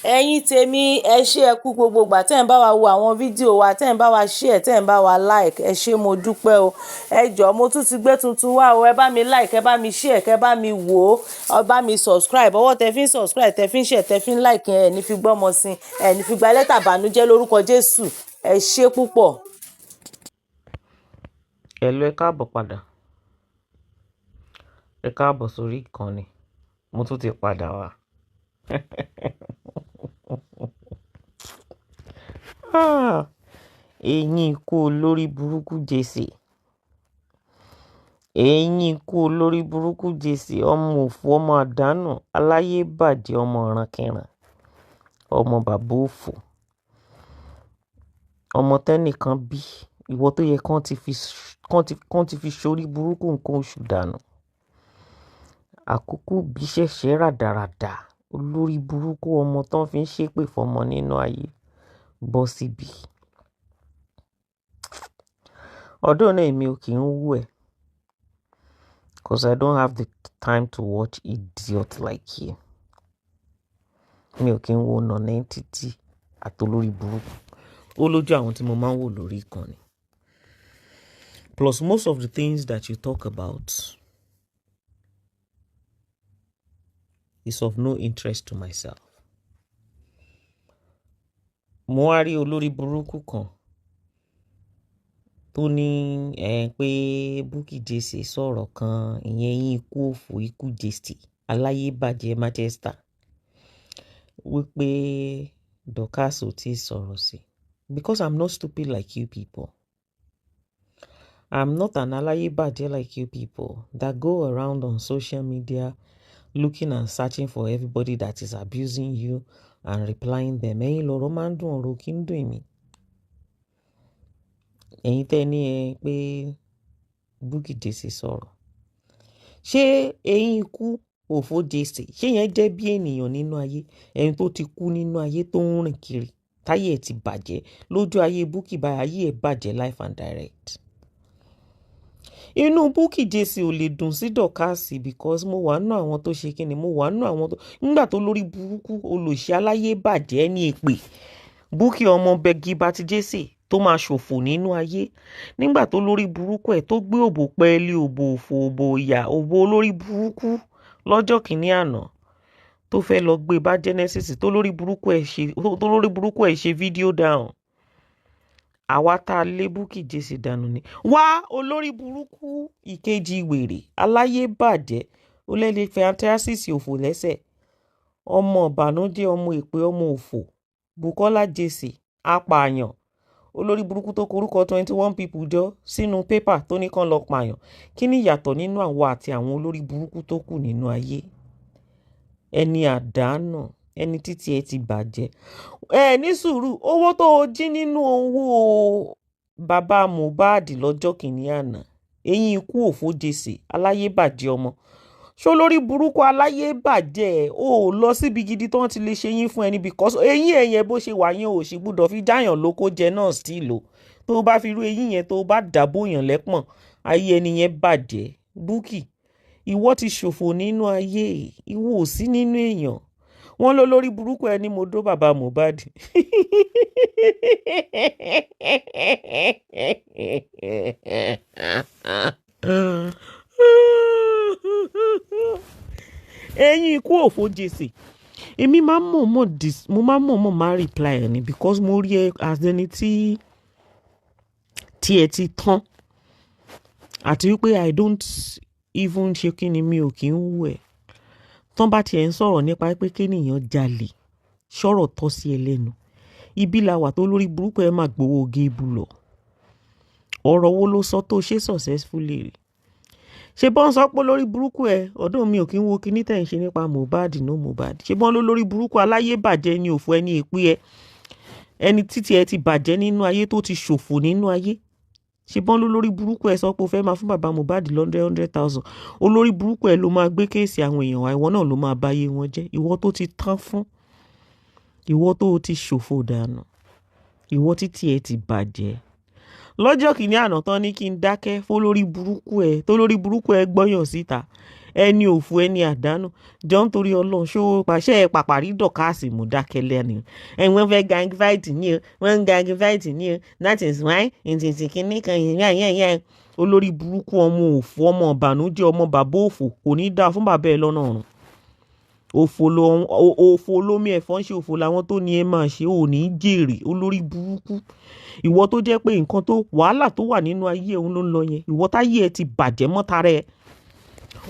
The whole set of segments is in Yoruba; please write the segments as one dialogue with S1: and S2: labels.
S1: Ẹ̀yin tèmi, ẹ ṣé, ẹ kú gbogbo ìgbà tẹ́ ń bá wa wo àwọn fídíò wa, tẹ́ ń bá wa share, tẹ́ ń bá wa like. Ẹ ṣé, mo dúpẹ́ o. Ẹ jọ̀ọ́, mo tún ti gbé tuntun wá o. Ẹ bá mi like, ẹ bá mi share, kẹ bá mi wò ó, ẹ bá mi subscribe. Ọwọ́ tẹ fi ń subscribe, tẹ fi ń share, tẹ fi ń like, ẹ ní fi gbọ́mọ sí, ẹ ní fi gba lẹ́tà ìbànújẹ́ lórúkọ Jésù. Ẹ ṣé púpọ̀.
S2: Hello, ẹ káàbọ̀ padà. Ẹ káàbọ̀ sórí ìkànnì. Mo tún ti padà wá. Ah, eyín ikú olórí burúkú Jesse. Eyín ikú olórí burúkú Jesse, ọmọ òfò, ọmọ àdánù, aláyé bàjẹ́, ọmọ ìrankíran, ọmọ bàbá òfò, ọmọ tẹ́nìkan bí, ìwọ tó yẹ kán ti fi ṣorí burúkú nǹkan oṣù dànù. Àkókò bí ṣẹ̀ṣẹ̀ ràdàràdà, olórí burúkú ọmọ tán fi ń ṣépè fọmọ nínú ayé bọ́ síbi. Ọdún náà èmi ò kí ń wú ẹ, 'cause I don't have the time to watch idiot like you. Mi ò kí ń wo nonentity àtolórí burúkú. Ó lójú àwọn tí mo máa ń wò lórí ìkànnì. Plus most of the things that you talk about is of no interest to myself. Mo wá rí olórí burúkú kan tó ní ẹ pé Bukky Jesse sọ̀rọ̀ kan, ìyẹn eyín ikú òfò, ikú Jesse, aláyébàjẹ́ Manchester, wípé Dorcas ò tí ì sọ̀rọ̀ sí. Because I'm not stupid like you people. I'm not an aláyébàjẹ́ like you people that go around on social media looking and searching for everybody that is abusing you and replying them. Ẹ̀yin lọ̀rọ̀ máa ń dùn, ọ̀rọ̀ kì í dùn mí. Ẹ̀yin tẹ́ ní ẹ pé Bukky Jesse sọ̀rọ̀. Ṣé eyín ikú òfò Jesse, ṣé yẹn jẹ́ bí ènìyàn nínú ayé? Ẹni tó ti kú nínú ayé tó ń rìn kiri, táyé ẹ̀ ti bàjẹ́ lójú ayé Bukky báyìí, ayé ẹ̀ bàjẹ́ life and direct. Inú Bukky Jesse ò lè dùn sí Dorcas because mo wà nínú àwọn tó ṣe kíni, mo wà nínú àwọn tó nígbà tó lórí burúkú olòṣì aláyé bàjẹ́ ní èpè Bukky ọmọ bẹ́gí bàtí Jesse tó máa ṣòfò nínú ayé, nígbà tó lórí burúkú ẹ̀ tó gbé òbò pẹ́ẹ́lí, òbò òfò, òbò ìyà, òbò olórí burúkú lọ́jọ́ kìíní àná tó fẹ́ lọ gbé bá Genesis, tó lórí burúkú ẹ̀ ṣe, tó lórí burúkú ẹ̀ ṣe fídíò down. Àwa tá a lé Bukky Jesse dànù ni. Wá olórí burúkú ìkejì wèrè aláyé bàjẹ́ ó lẹ́lẹ́ fantasis òfò lẹ́sẹ̀, ọmọ ìbànújẹ́, ọmọ èpè, ọmọ òfò Bukola Jesse apààyàn, olórí burúkú tó korúkọ 21 people jọ sínú pépà tó ní kán lọ pààyàn. Kí ni ìyàtọ̀ nínú àwa àti àwọn olórí burúkú tó kù nínú ayé? Ẹni àdánù, ẹni títí ẹ ti bàjẹ́. Ẹ ní sùúrù, owó tó o jí nínú owó bàbá Mohbad lọ́jọ́ kìíní àná, eyín ikú òfò Jesse aláyébàjẹ́ ọmọ, ṣó lórí burúkú aláyébàjẹ́ ẹ ò lọ síbi gidi tó ń ti lè ṣe yín fún ẹni, because eyín ẹ̀yẹn bó ṣe wà yẹn ò sì gbúdọ̀ fi jáyàn lóko jẹ náà sí lò. Tó o bá fi irú eyín yẹn, tó o bá dàbò yàn lẹ́pọ̀n, ayé ẹni yẹn bàjẹ́. Bukky, ìwọ ti ṣòfò nínú ayé, ìwọ ò sí nínú èèyàn. Wọ́n ló lórí burúkú ẹni mo dó bàbá Mohbad. Eyín ikú òfò Jesse, èmi máa ń mọ̀ọ́mọ̀ dis, mo máa ń mọ̀ọ́mọ̀ máa reply ẹ ni because mo rí ẹ as ẹni tí ẹ ti tán, àti wípé I don't even ṣe kí ni, mi ò kí ń wù ẹ́. Tán bá tiẹ̀ ń sọ̀rọ̀ nípa pé kéèyàn jalè, ṣọ̀rọ̀ tọ́ sí ẹ lẹ́nu. Ibi la wà tó lórí burúkú ẹ máa gbowó géèbù lọ. Ọ̀rọ̀ wo ló sọ tó ṣe successfully rí? Ṣé bọ́n sọ pé lórí burúkú ẹ, ọdún mi ò kí ń wo kíní tẹ̀ ń ṣe nípa Mohbad no Mohbad. Ṣé bọ́n ló lórí burúkú aláyé bàjẹ́ ní òfò ẹni èpè ẹ, ẹni títí ẹ ti bàjẹ́ nínú ayé tó ti ṣòfò nínú ayé. Ṣé bọ́n ló lórí burúkú ẹ sọ pé o fẹ́ máa fún bàbá Mohbad lọ́ndẹ̀ 100,000. Olórí burúkú ẹ ló máa gbé kéèsì àwọn èèyàn wá, ìwọ náà ló máa báyé wọn jẹ́. Ìwọ tó ti tán fún, ìwọ tó ti ṣòfò dànù, ìwọ títí ẹ ti bàjẹ́. Lọ́jọ́ kìíní àná tán ní kí n dákẹ́ fún olórí burúkú ẹ, tó lórí burúkú ẹ gbọ́yàn síta. Ẹni òfò, ẹni àdánù. Jọ ń torí Ọlọ́run, ṣó pàṣẹ pàpàrí Dorcas mú dákẹ́lẹ́ ni ẹ. Wọ́n fẹ́ gang fight ní o, wọ́n ń gang fight ní o. That is why ntìntì kìíní kan yẹn yẹn yẹn. Olórí burúkú, ọmọ òfò, ọmọ ìbànújẹ́, ọmọ bàbá òfò, kò ní dáa fún bàbá ẹ lọ́nà ọ̀run. Òfò ló òfò lómi ẹ̀fọ́ ń ṣe, òfò làwọn tó ní ẹ máa ṣe, ò ní jèrè. Olórí burúkú, ìwọ tó jẹ́ pé nǹkan tó wàhálà tó wà nínú ayé òun ló ń lọ yẹn. Ìwọ táyé ẹ ti bàjẹ́ mọ́tara ẹ,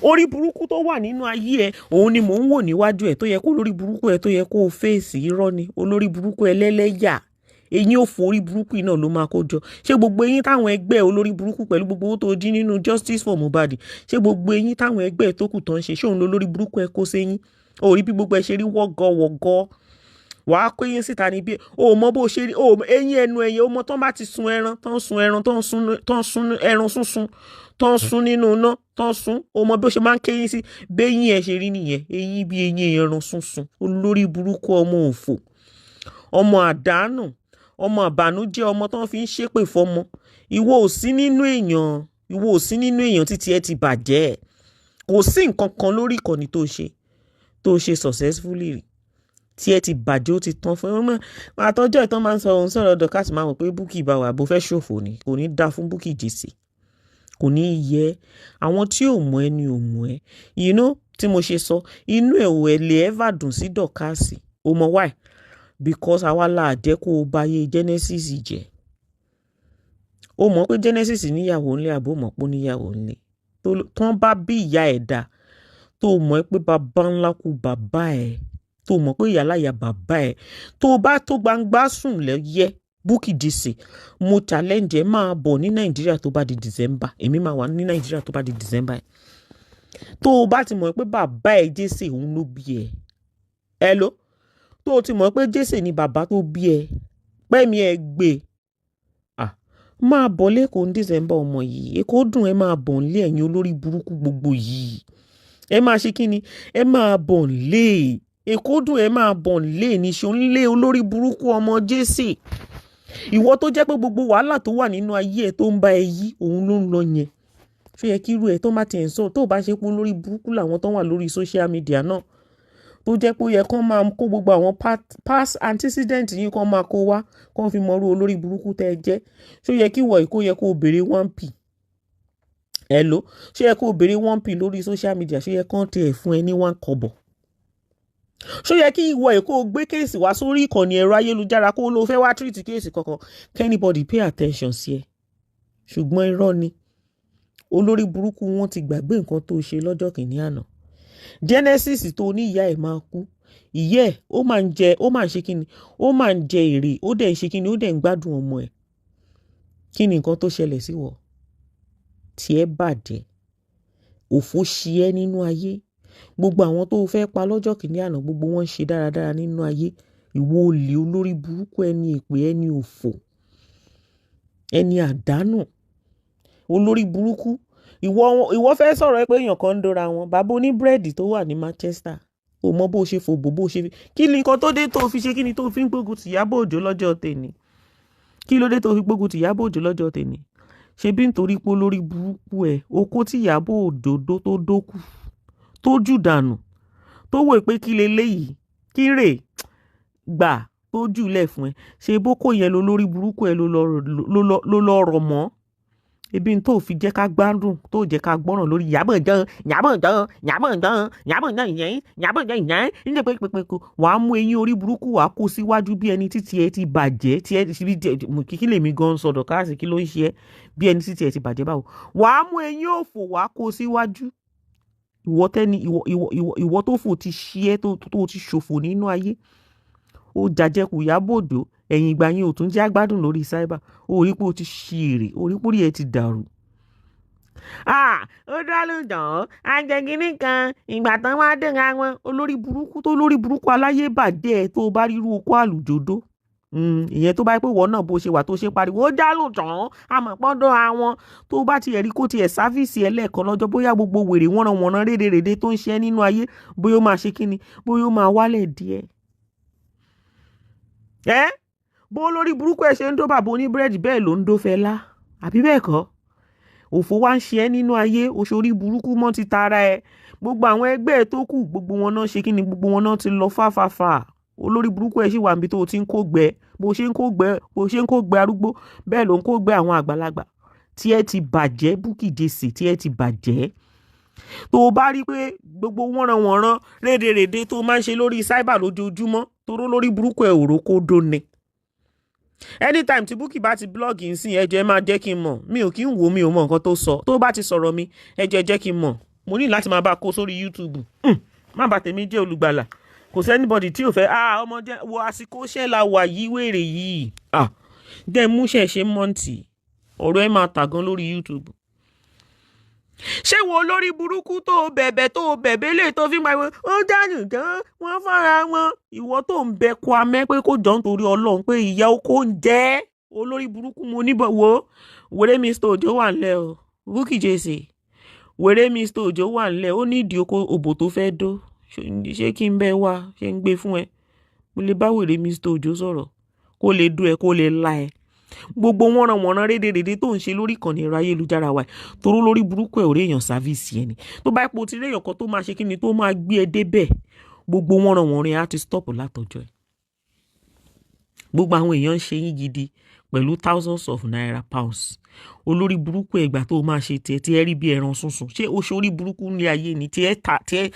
S2: orí burúkú tó wà nínú ayé ẹ, òun ni mò ń wò níwájú ẹ, tó yẹ kó lórí burúkú ẹ, tó yẹ kó o fèsì. Irọ́ ni. Olórí burúkú ẹlẹ́lẹ́yà, eyín òfò, orí burúkú iná ló máa kó jọ. Ṣé gbogbo eyín táwọn ẹgbẹ́ olórí burúkú pẹ̀lú gbogbo owó tó jí nínú Justice for Mohbad, ṣé gbogbo eyín táwọn ẹgbẹ́ tó kù tán ṣe, ṣé òun ló lórí burúkú ẹ kó séyín? Orí bí gbogbo ẹ ṣe rí wọ́gọ́wọ́gọ́, wàá kó eyín síta níbí. O mọ bó ṣe rí o, eyín ẹnu ẹyẹ o mọ tán bá ti sun ẹran tán, sun ẹran tán, sun tán, sun ẹran sunsun tán, sun nínú iná tán, sun o, mọ bí ó ṣe máa ń kéyín sí. Béyín ẹ ṣe rí nìyẹn, eyín bí eyín ẹran sunsun. Olórí burúkú, ọmọ òfò, ọmọ àdánù, ọmọ àbànújẹ́, ọmọ tán fi ń ṣépè fọmọ. Ìwọ ò sí nínú èèyàn, ìwọ ò sí nínú èèyàn títí ẹ ti bàjẹ́. Kò sí nǹkan kan lórí ìkànnì tó ṣe successfully rí tí ẹ ti bàjẹ́. Ó ti tán fún ẹ. Àtọ́jọ́ ìtàn máa ń sọ òun sọ̀rọ̀ Dorcas, máa mọ̀ pé Bukky bá wà bó fẹ́ ṣòfò ni. Kò ní dá fún Bukky Jesse, kò ní yẹ àwọn tí ò mọ̀ ẹ́ ni ò mọ̀ ẹ́. Tí mo ṣe sọ, inú ẹ̀ ò ẹ̀ lè ever dùn sí Dorcas. O mọ̀ why? Because àwa la jẹ́ kó o báyé Genesis jẹ́. O mọ̀ pé Genesis níyàwó ńlẹ̀, àbó mọ̀ pé ó níyàwó ńlẹ̀? Tán bá bí ìyá ẹ̀ dá, tó mọ̀ pé bàbá ńlá kú bàbá ẹ̀, tó mọ̀ pé ìyáláyà bàbá ẹ̀, tó bá tó gbangba sùn lẹ́yẹ. Bukky Jesse, mo challenge ẹ, máa bọ̀ ní Nàìjíríà tó bá di December. Èmi máa wà ní Nàìjíríà tó bá di December. Tó o bá ti mọ̀ pé bàbá ẹ̀ Jesse òun ló bí ẹ, ẹ ló tó o ti mọ̀ pé Jesse ni bàbá tó bí ẹ, pẹ́mi ẹ gbé ah, máa bọ̀ lẹ́kọ̀ọ́ ní December. Ọmọ yìí, Èkó dùn, ẹ máa bọ̀ nílé. Ẹ̀yin olórí burúkú gbogbo yìí, ẹ máa ṣe kí ni? Ẹ máa bọ̀ nílé. Èkó dùn, ẹ máa bọ̀ nílé. Níṣó ńlé, olórí burúkú ọmọ Jesse. Ìwọ tó jẹ́ pé gbogbo wàhálà tó wà nínú ayé ẹ tó ń bá ẹ yí, òun ló ń lọ yẹn. Ṣó yẹ kí irú ẹ tó má tiẹ̀ ń sọ, tó bá ṣe pé olórí burúkú làwọn tó wà lórí social media náà, tó jẹ́ pé ó yẹ kán máa kó gbogbo àwọn past antecedent yín, kán máa kó wá, kán fi mọrú olórí burúkú tẹ́ ẹ jẹ́? Ṣó yẹ kí ìwọ yìí kó yẹ kó o béèrè 1p? Hello, ṣó yẹ kó o béèrè 1p lórí social media? Ṣó yẹ kán tiẹ̀ fún ẹ ní 1 kọ́bọ̀? Ṣó yẹ kí ìwọ yìí kó o gbé case wá sórí ìkànnì ẹ̀rọ ayélujára, kó o lọ fẹ́ wá treat case kankan, kí anybody pay attention sí ẹ? Ṣùgbọ́n irọ́ ni, olórí burúkú, wọn ti gbàgbé nǹkan tó ṣe lọ́jọ́ kìíní àná. Genesis tó ní ìyá ẹ̀ máa kú, ìyá ẹ̀ ó máa ń jẹ, ó máa ń ṣe kíni, ó máa ń jẹ èrè, ó dẹ̀ ń ṣe kíni, ó dẹ̀ ń gbádùn ọmọ ẹ̀. Kí ni nǹkan tó ṣẹlẹ̀ sí wọ tí ẹ bàjẹ́? Òfò ṣe ẹ́ nínú ayé. Gbogbo àwọn tó fẹ́ pa lọ́jọ́ kìíní àná, gbogbo wọn ń ṣe dáradára nínú ayé. Ìwọ olè, olórí burúkú, ẹni èpè, ẹni òfò, ẹni àdánù, olórí burúkú. Ìwọ fẹ́ sọ̀rọ̀ ẹ pé èèyàn kan ń dóra wọn. Bàbá oníbírẹ̀dì tó wà ní Manchester, o mọ bó ṣe fòbò, bó ṣe fi. Kí ni nǹkan tó dé tó fi ṣe, kí ni tó fi ń gbógun ti Ìyábọ̀ Òjó lọ́jọ́ tèmi? Kí ló dé tó fi gbógun ti Ìyábọ̀ Òjó lọ́jọ́ tèmi? Ṣebí nítorí pé olórí burúkú ẹ̀, okó tí Ìyábọ̀ Òjó dó tó dókù tó jù dànù, tó wò pé kí leléyìí, kí rè gbà tó jùlẹ̀ fún ẹ, ṣe bó kó yẹn lọ lórí burúkú ẹ ló lọ rọ̀ mọ́ ebi tó fi jẹ́ ká gbádùn, tó jẹ́ ká gbọ́ràn lórí Ìyábọ̀ Òjó, Ìyábọ̀ Òjó, Ìyábọ̀ Òjó, Ìyábọ̀ Òjó ìyẹn, Ìyábọ̀ Òjó ìyẹn níjẹ́ pé pé wàá mú eyín orí burúkú, wàá kó síwájú bí ẹni títí ẹ ti bàjẹ́. Tí ẹ ti kí lèmi gan sọ̀dọ̀ káàsì, kí ló ń ṣe ẹ́ bí ẹni títí ẹ ti bàjẹ́? Báwo wàá mú eyín òfò, wàá kó síwájú? Ìwọ tẹ́ni ìwọ ìwọ ìwọ ìwọ tó fò ti ṣí ẹ, tó ti ṣòfò nínú ayé. Ó jàjẹkù Ìyábọ̀ Òjó, ẹ̀yìn ìgbà yẹn ò tún jẹ́ àgbádùn lórí cyber. Ó rí pé ó ti ṣí èrè, ó rí pé orí ẹ ti dàrú. Ah, ó dá lójọ́ àjẹgínní kan ìgbà tán wá dìra wọn. Olórí burúkú tó lórí burúkú, aláyé bàjẹ́ ẹ, tó bá rírú okó àlùjòdó, ìyẹn tó bá pé wọ́n náà bó ṣe wà tó ṣe pariwo ó já lójọ́ àmọ̀pọ́ndọ̀ àwọn tó bá tiẹ̀ rí kó tiẹ̀ service ẹlẹ́ẹ̀kan lọ́jọ́, bóyá gbogbo wèrè wọ́nranwọ̀nran rédèrèdè tó ń ṣe nínú ayé, bóyá ó máa ṣe kíni, bóyá ó máa wálẹ̀ díẹ̀. Ẹ́ bó lórí burúkú ẹ ṣe ń dó bàbá oníbírẹ́dì, bẹ́ẹ̀ ló ń dó Fẹlá, àbí bẹ́ẹ̀ kọ́? Òfò wá ń ṣe ẹ́ nínú ayé, oṣoorí burúkú mọ́ ti tara ẹ. Gbogbo àwọn ẹgbẹ́ ẹ tó kù, gbogbo wọn náà ṣe kí ni, gbogbo wọn náà ti lọ fáfáfá. Olórí burúkú ẹ sì wà níbi tó o ti ń kó gbẹ. Bó ṣe ń kó gbẹ, bó ṣe ń kó gbẹ arúgbó, bẹ́ẹ̀ ló ń kó gbẹ àwọn àgbàlagbà. Tí ẹ ti bàjẹ́, Bukky Jesse, tí ẹ ti bàjẹ́. Tó o bá rí pé gbogbo wọ́nranwọ̀nran rédèrèdè tó máa ń ṣe lórí cyber lójoojúmọ́, toró lórí burúkú ẹ òró kó dóni. Anytime tí Bukky bá ti blog nsìn, ẹ jọ̀ọ́, ẹ máa jẹ́ kí n mọ̀. Mi ò kí ń wò, mi ò mọ nǹkan tó sọ. Tó bá ti sọ̀rọ̀ mi, ẹ jọ̀ọ́, ẹ jẹ́ kí n mọ̀. Mo ní láti máa bá a kó sórí YouTube. Má bà tèmi jẹ́, olùgbàlà. Kò sí anybody tí ò fẹ́. Ah, ọmọ jẹ́ wo àsìkò ṣẹ́ la wà yí wèrè yìí. Ah, jẹ́ múṣẹ̀ ṣe mọ́ǹtì. Ọ̀rọ̀ ẹ máa tà gan lórí YouTube. Ṣé wo olórí burúkú tó o bẹ̀bẹ̀, tó o bẹ̀bẹ̀ lè tó fi ń pariwo ó dànù tán wọ́n fọ́ra wọn, ìwọ tó ń bẹ Kwame pé kó jọ nítorí Ọlọ́run pé ìyá oko ń jẹ́ olórí burúkú, mo níbọ̀ wo wèrè Mr Ojo wà ńlẹ̀ o. Bukky Jesse, wèrè Mr Ojo wà ńlẹ̀. Ó ní ìdí oko òbò tó fẹ́ dó. Ṣé kí n bẹ́ wá, ṣé ń gbé fún ẹ? Mo lè bá wèrè Mr Ojo sọ̀rọ̀ kó lè dó ẹ, kó lè la ẹ. Gbogbo wọ́nranwọ̀nran rédèrèdè tó ń ṣe lórí ìkànnì ẹ̀rọ ayélujára wa, toró lórí burúkú ẹ̀ ò rí èèyàn service yẹn ni. Tó bá ipò tí réèyàn kan tó máa ṣe kí ni, tó máa gbé ẹ débẹ̀, gbogbo wọ́nranwọ̀nran á ti stop látọjọ́ ẹ̀. Gbogbo àwọn èèyàn ń ṣe yín gidi pẹ̀lú thousands of naira, pounds. Olórí burúkú, ẹgbà tó máa ṣe tiẹ̀ tí ẹ rí bí ẹran sunsun. Ṣé o ṣe orí burúkú ní ayé ni tí ẹ ta tí ẹ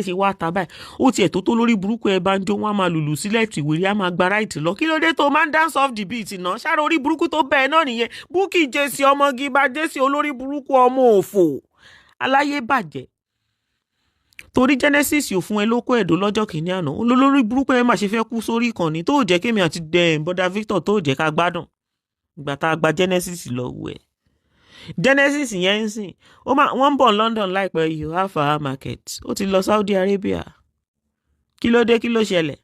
S2: ṣe wá ta báyìí? Ó tiẹ̀ tó tó lórí burúkú ẹ bá ń jó, wọn á máa lùlù sílẹ̀ tìwérí, á máa gba right lọ. Kí ló dé tó máa ń dance off the beat náà? Ṣáà orí burúkú tó bẹ́ẹ̀ náà nìyẹn. Bukky Jesse, ọmọ gíba Jesse, olórí burúkú, ọmọ òfò, aláyé bàjẹ́. Torí Genesis ò fún ẹ lóko ẹ̀dọ́ lọ́jọ́ kìíní àná, olórí burúkú ẹ má ṣe fẹ́ kú sórí ìkànnì tó jẹ́ kémi àti bọ́dà Victor tó jẹ́ ká gbádùn ìgbà tá a gba Genesis lọ́wọ́ ẹ̀. Genesis yẹn ń sìn, ó máa wọ́n ń bọ̀ London láìpẹ́ yìí, alpha market. Ó ti lọ Saudi Arabia. Kí ló dé? Kí ló ṣẹlẹ̀?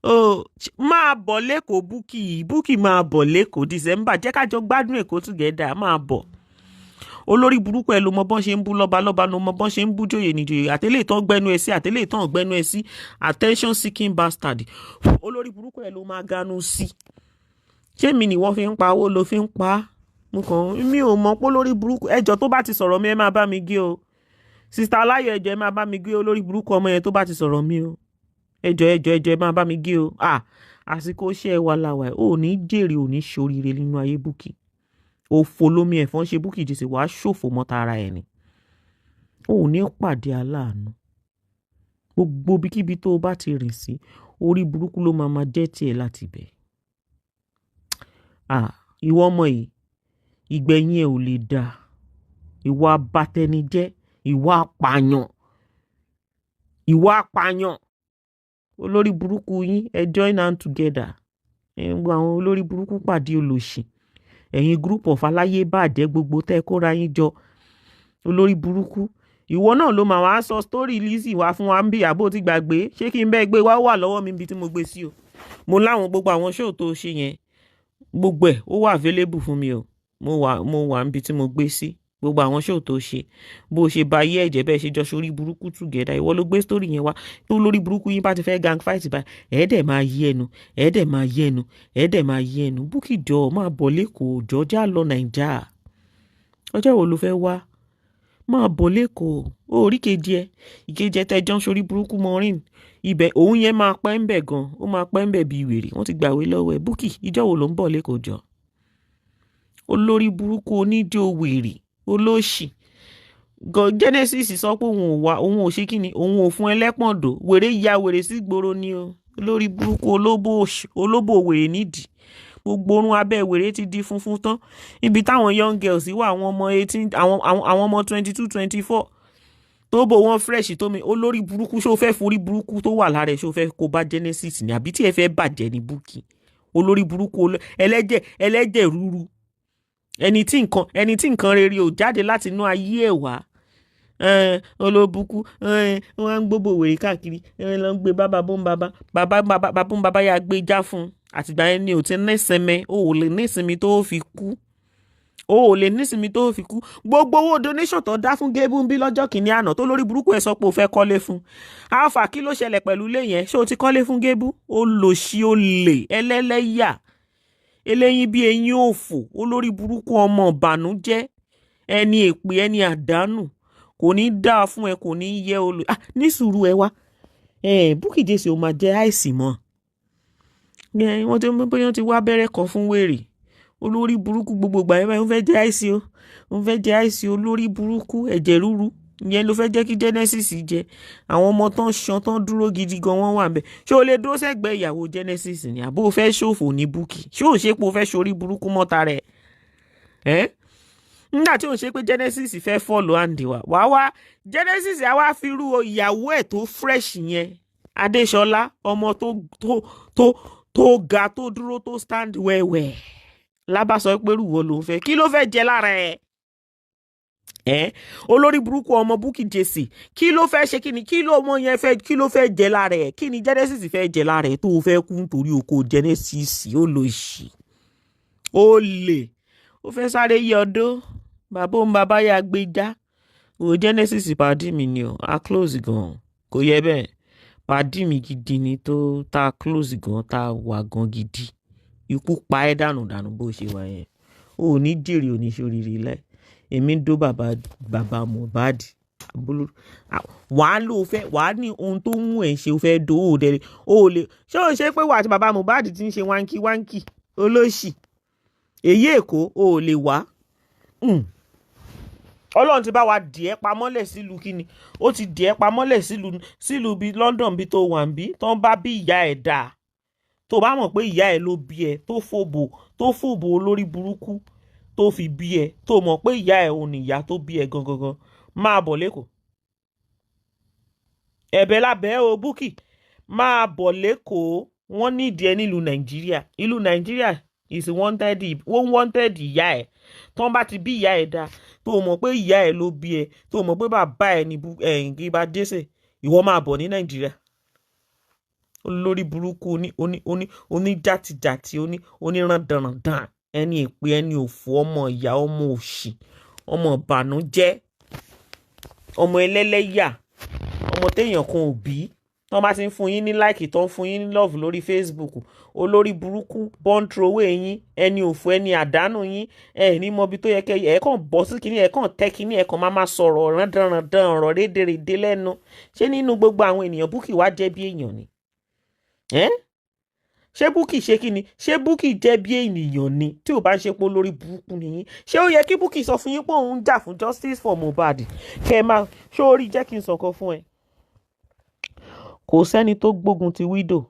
S2: Ó máa bọ̀ lẹ́kọ̀ọ́. Bukky, Bukky, máa bọ̀ lẹ́kọ̀ọ́ December. Jẹ́ ká jọ gbádùn Èkó together. Máa bọ̀. Olórí burúkú ẹ ló mọ bọ́n ṣe ń bú lọ́ba lọ́ba, ló mọ bọ́n ṣe ń bú jòyè níjòyè, àtẹlẹ́ ìtàn gbẹnu ẹ sí, àtẹlẹ́ ìtàn gbẹnu ẹ sí. Attention seeking bastard. Olórí burúkú ẹ ló máa ganu sí. Ṣé mi ni wọ́n fi ń pa owó ló fi ń pa á? Mo kàn mi ò mọ̀ pé olórí burúkú ẹjọ́ tó bá ti sọ̀rọ̀ mi, ẹ máa bá mi gé o. Sister Aláyọ̀, ẹjọ́, ẹ máa bá mi gé olórí burúkú ọmọ yẹn tó bá ti sọ̀rọ̀ mi o. Ẹjọ́, ẹjọ́, ẹjọ́, ẹ máa bá mi gé o. Ah, àsìkò iṣẹ́ wa la wà. Ò ní jèrè, ò ní ṣoríire nínú ayé. Bukky, òfò lómi ẹ̀fọn ṣe. Bukky Jesse, wàá ṣòfò mọ́ta ara ẹ̀ ni. Ò ní pàdé aláàánú. Gbogbo ibikíbi tó o bá ti rìn sí, orí burúkú ló máa máa jẹ́ tiẹ̀ láti bẹ̀. Ah, ìwọ ọmọ yìí, ìgbẹ̀yìn ẹ̀ ò lè dáa. Ìwà abatẹnijẹ́, ìwà apààyàn, ìwà apààyàn. Olórí burúkú yín, ẹ join hand together. Ẹ ń gbọ́ àwọn olórí burúkú pàdé olòṣì. Ẹ̀yin group of aláyé bàjẹ́ gbogbo tẹ́ kóra yín jọ. Olórí burúkú ìwọ náà ló máa wá sọ story Lizzy wá fún wa ń bí àbó ti gbàgbé. Ṣé kí n bẹ́ẹ̀ gbé wá? Wà lọ́wọ́ mi ibi tí mo gbé sí o. Mo láwọn gbogbo àwọn show tó ṣe yẹn, gbogbo ẹ̀ ó wà available fún mi o. Mo wà níbi tí mo gbé sí gbogbo àwọn show tó ṣe, bó ṣe ba ayé ẹ̀jẹ̀ bẹ́ẹ̀ ṣe jọ sórí burúkú together. Ìwọ ló gbé story yẹn wá. Tó lórí burúkú yín bá ti fẹ́ gang fight báyìí, ẹ̀ẹ́dẹ̀ máa yí ẹnu, ẹ̀ẹ́dẹ̀ máa yí ẹnu, ẹ̀ẹ́dẹ̀ máa yí ẹnu. Bukky, jọ máa bọ̀ lẹ́kọ̀ọ́, jọ já lọ Nàìjà. Ọjọ́ wo ló fẹ́ wá? Máa bọ̀ lẹ́kọ̀ọ́. Ó rí kejì ẹ, ìkejì ẹ tẹ́jọ́ ń sórí burúkú mọ́rin ibẹ̀, òun yẹn máa pẹ́ ń bẹ̀ gan. Ó máa pẹ́ ń bẹ̀ bíi wèrè. Wọ́n ti gbàwé lọ́wọ́ ẹ̀. Bukky, ìjọ́ wo ló ń bọ̀ lẹ́kọ̀ọ́ jọ? Olórí burúkú, oníjó wèrè, olóṣì. Genesis sọ pé òun ò wá, òun ò ṣe kí ni, òun ò fún ẹlẹ́pọ̀ndò. Wèrè ya wèrè sí gbòòrò ni o. Olórí burúkú, olóbò, olóbò wèrè nídìí. Gbogbo orun abẹ́ wèrè ti di funfun tán. Ibi táwọn young girls wà, àwọn ọmọ 18, àwọn ọmọ 22, 24, tó bò wọ́n fresh tó mi. Olórí burúkú, ṣó fẹ́ forí burúkú tó wà lára ẹ̀, ṣó fẹ́ kó bá Genesis ni, àbí tí ẹ fẹ́ bàjẹ́ ní? Bukky, olórí burúkú, ẹlẹ́jẹ̀, ẹlẹ́jẹ̀ rúru, ẹni tí nǹkan rere ò jáde láti inú ayé ẹ̀ wá. Olóbùkú wọn ń gbóbò wèrè káàkiri, ló ń gbé bàbá bó ń bàbá bàbá bàbá bó ń bàbá yà gbé já fún un. Àtìgbà yẹn ni ò ti nísinmi. O ò lè nísinmi tó fi kú, o ò lè nísinmi tó fi kú. Gbogbo owó donation tó dá fún Gébú ń bí lọ́jọ́ kìíní àná, tó lórí burúkú ẹ̀ sọ pé o fẹ́ kọ́lé fún, alfa, kí ló ṣẹlẹ̀ pẹ̀lú ilé yẹn? Ṣé o ti kọ́lé fún Gébú? Ó lò sí, ó lè ẹlẹ́lẹ́yà, eléyín bí eyín òfò, olórí burúkú, ọmọ ìbànújẹ́. Ẹni èpè, ẹni àdánù, kò ní dáa fún ẹ, kò ní yẹ olù. Ah, ní sùúrù, ẹ wá ẹ, Bukky Jesse, ó máa jẹ́ àìsí mọ́. Wọ́n ti bóyá wọ́n ti wá abẹ́rẹ́ kan fún wèrè olórí burúkú. Gbogbo ìgbà yẹn báyìí, ń fẹ́ jẹ́ àìsí o, ń fẹ́ jẹ́ àìsí. Olórí burúkú, ẹ̀jẹ̀ ríru ìyẹn ló fẹ́ jẹ́ kí Genesis jẹ. Àwọn ọmọ tán ṣan tán dúró gidi gan, wọ́n wà ń bẹ̀. Ṣé o lè dúró sẹ́gbẹ̀ẹ́ ìyàwó Genesis ni, àbó o fẹ́ ṣòfò ní Bukky? Ṣé o ṣe pé o fẹ́ ṣorí burúkú mọ́ta rẹ̀ ẹ́ nígbà tí òun ṣe pé Genesis fẹ́ follow hand wa wá wá? Genesis á wá fi irú ìyàwó ẹ̀ tó fresh yẹn, Adéṣọlá, ọmọ tó tó tó tó ga, tó dúró, tó stand wẹ́wẹ́, lábàsọ pé rúwọ́ ló ń fẹ́. Kí ló fẹ́ jẹ lára ẹ̀ ẹ́, olórí burúkú ọmọ Bukky Jesse? Kí ló fẹ́ ṣe? Kí ni, kí ló ọmọ yẹn fẹ́, kí ló fẹ́ jẹ lára ẹ̀? Kí ni Genesis fẹ́ jẹ lára ẹ̀ tó o fẹ́ kú nítorí oko Genesis? Ó lò sí, ó lè, ó fẹ́ sáré yí ọdún bàbá òun, bàbá yà gbé já o. Genesis pàdí mi ni o, a close gan, kò yẹ bẹ́ẹ̀. Pàdí mi gidi ni, tó tá close gan, tá wà gan gidi. Ikú pa ẹ́ dànù dànù bó ṣe wà yẹn. O ò ní jèrè, ò ní ṣoríire láì. Èmi ń dó bàbá, bàbá Mohbad, wàá ló fẹ́, wàá ní ohun tó ń mú ẹ̀ ṣe, o fẹ́ dó o dẹ̀ o lè ṣé o ṣe pé wà àti bàbá Mohbad ti ń ṣe wáńkì wáńkì olóṣì èyí Èkó, o ò lè wá. Ọlọ́run ti bá wa dì ẹ́ pamọ́lẹ̀ sílùú kíni, ó ti dì ẹ́ pamọ́lẹ̀ sílùú bíi London, bíi tó wà ń bí tó ń bá bí ìyá ẹ̀ dáa. Tó bá mọ̀ pé ìyá ẹ̀ ló bí ẹ, tó fòbò olórí burúkú tó fi bí ẹ, tó mọ̀ pé ìyá ẹ̀ òun nìyá tó bí ẹ gangan gan, máa bọ̀ lẹ́kọ̀ọ́. Ẹ̀bẹ̀ lábẹ́ o, Bukky, máa bọ̀ lẹ́kọ̀ọ́. Wọ́n nídìí ẹ nílùú Nàìjíríà. Ìlú Nàìjíríà is wanted, wọ́n wanted ìyá ẹ̀. Tó ń bá ti bí ìyá ẹ̀ dá, tó mọ̀ pé ìyá ẹ̀ ló bí ẹ, tó mọ̀ pé bàbá ẹ̀ ní ẹ̀yìn bá Jésè, ìwọ máa bọ̀ ní Nàìjíríà. Olórí burúkú, oní oní oní oní jàtìjàtì, oní oníràndànràndàn, ẹni èpè, ẹni òfò, ọmọ ìyá, ọmọ òṣì, ọmọ ìbànújẹ́, ọmọ ẹlẹ́lẹ́yà, ọmọ téèyàn kan ò bí. Tọ́ bá ti ń fún yín ní like, tó ń fún yín ní love lórí Facebook, olórí burúkú, born throwaway yín, ẹni òfò, ẹni àdánù yín, ẹ ní mọ ibi tó yẹ kẹ ẹ kàn bọ́ sí kínní, ẹ kàn tẹ́ kínní, ẹ kàn máa máa sọ̀rọ̀ rándanrandan, ọ̀rọ̀ rédèrèdè lẹ́nu. Ṣé nínú gbogbo àwọn ènìyàn, Bukky wá jẹ́ bí èèyàn ni? Ṣé Bukky ṣe kí ni? Ṣé Bukky jẹ́ bí ènìyàn ni, tí ò bá ń ṣe pé olórí burúkú nìyí? Ṣé ó yẹ kí Bukky sọ fún yín pé òun ń jà fún justice for Mohbad, kẹ́ ẹ máa ṣó orí? Jẹ́ kí n sọ̀kan fún ẹ. Kò sẹ́ni tó gbógun ti widow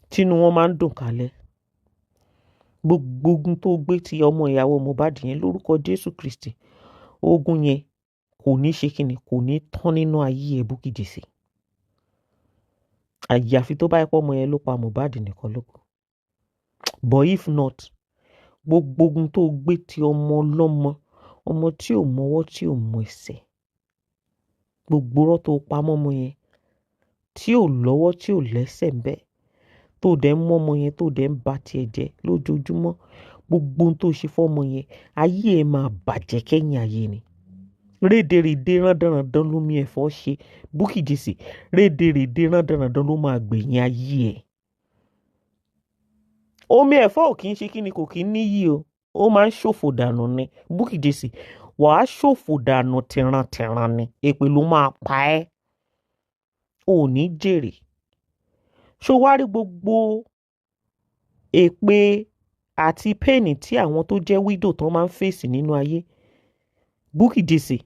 S2: tínú wọn máa ń dùn kálẹ̀. Gbogbo ogun tó gbé ti ọmọ ìyàwó Mohbad yẹn, lórúkọ Jésù Kristi, ogun yẹn kò ní ṣe kíni, kò ní tán nínú ayé ẹ, Bukky Jesse. Àyàfi tó bá yẹ pé ọmọ yẹn ló pa Mohbad nìkan lóko. But if not, gbogbo ogun tó gbé ti ọmọ ọlọ́mọ, ọmọ tí ò mọwọ́, tí ò mọ ẹsẹ̀, gbogbo irọ́ tó pa mọ́ ọmọ yẹn tí ò lọ́wọ́, tí ò lẹ́sẹ̀ ń bẹ̀, tó dẹ̀ ń mú ọmọ yẹn, tó dẹ̀ ń ba tiẹ̀ jẹ́ lójoojúmọ́, gbogbo ohun tó ṣe fọ́mọ yẹn, ayé ẹ̀ máa bàjẹ́ kẹ́yìn ayé ni. Rédèrèdè, rándanràndan lómi ẹ̀fọ́ ṣe, Bukky Jesse. Rédèrèdè, rándanràndan ló máa gbẹ̀yìn ayé ẹ̀. Omi ẹ̀fọ́ ò kì í ṣe kí ni, kò kí ń níyì o, ó máa ń ṣòfò dànù ni. Bukky Jesse, wàá ṣòfò dànù tìrantìran ni. Èpè ló máa pa ẹ́, ò ní jèrè. Ṣó wá rí gbogbo èpè àti pain tí àwọn tó jẹ́ widow tán máa ń fèsì nínú ayé, Bukky Jesse,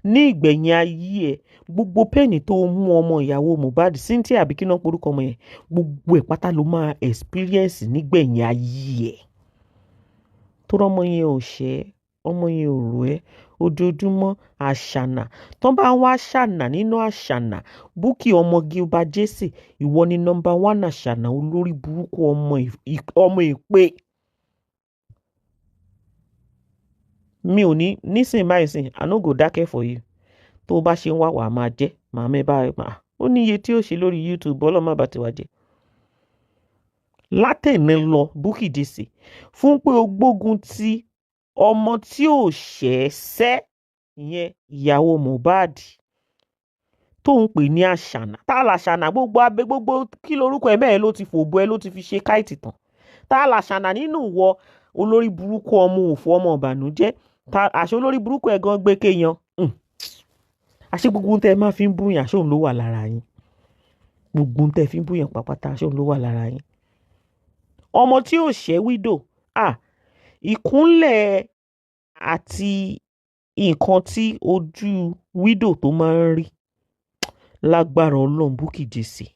S2: ní ìgbẹ̀yìn ayé ẹ̀, gbogbo pain tó mú ọmọ ìyàwó Mohbad, Cynthia, àbí kí náà porúkọ ọmọ yẹn, gbogbo ẹ̀ pátá ló máa experience nígbẹ̀yìn ayé ẹ̀. Tó rọ́mọ yẹn ò ṣẹ́, ọmọ yẹn ò rò ẹ́. Ojoojúmọ́ àṣànà tó bá ń wá ṣànà nínú àṣànà, Bukky ọmọ Gilbert Jesse, ìwọ ni number one àṣànà, olórí burúkú, ọmọ èpè. Mi ò ní nísìnyí báyìí sìn, I no go dákẹ́ for you. Tó o bá ṣe ń wá, wàá máa jẹ́ màá mẹ́ báyìí máa ó ní iye tí ó ṣe lórí YouTube. Ọlọ́mọ bá ti wá jẹ́ látẹ̀ní lọ, Bukky Jesse, fún pé o gbógun ti ọmọ tí ò ṣẹ̀ sẹ́, ìyẹn ìyàwó Mohbad, tó ń pè ní àṣànà. Tá a làṣànà? Gbogbo abẹ, gbogbo kí lorúkọ ẹ bẹ́ẹ̀ ló ti fòbó ẹ, ló ti fi ṣe káìtì tán. Tá a làṣànà nínú ìwọ? Olórí burúkú, ọmọ òfò, ọmọ ìbànújẹ́. Àṣẹ olórí burúkú ẹ̀ gan gbé kéèyàn. Àṣẹ gbogbo ohun tẹ́ ẹ máa fi ń búyàn, àṣẹ òun ló wà lára yín. Gbogbo ohun tẹ́ ẹ fi ń búyàn pàápàá, àṣẹ òun ló wà lára yín. Ọmọ tí ò ṣẹ́ widow, ah, ìkúnlẹ̀ àti nǹkan tí ojú widow tó máa ń rí lágbára Ọlọ́run, Bukky Jesse,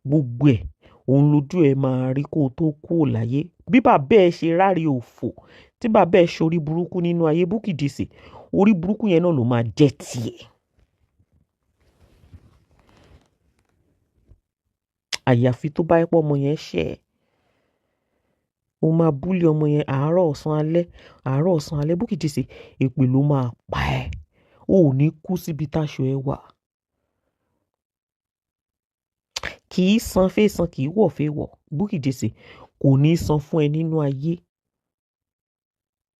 S2: gbogbo ẹ̀ òun lójú ẹ̀ máa rí kó tó kúrò láyé. Bí bàbá ẹ̀ ṣe ráre òfò, tí bàbá ẹ̀ ṣorí burúkú nínú ayé, Bukky Jesse, orí burúkú yẹn náà ló máa jẹ́ tiẹ̀. Àyàfi tó bá yẹ pé ọmọ yẹn ṣẹ̀ ẹ́, o máa búlé ọmọ yẹn àárọ̀ ọ̀sán alẹ́, àárọ̀ ọ̀sán alẹ́. Bukky Jesse, èpè ló máa pa ẹ́. O ò ní kú síbi táṣọ ẹ wà. Kì í san fẹ́ san, kì í wọ̀ fẹ́ wọ̀. Bukky Jesse kò ní san fún ẹ nínú ayé.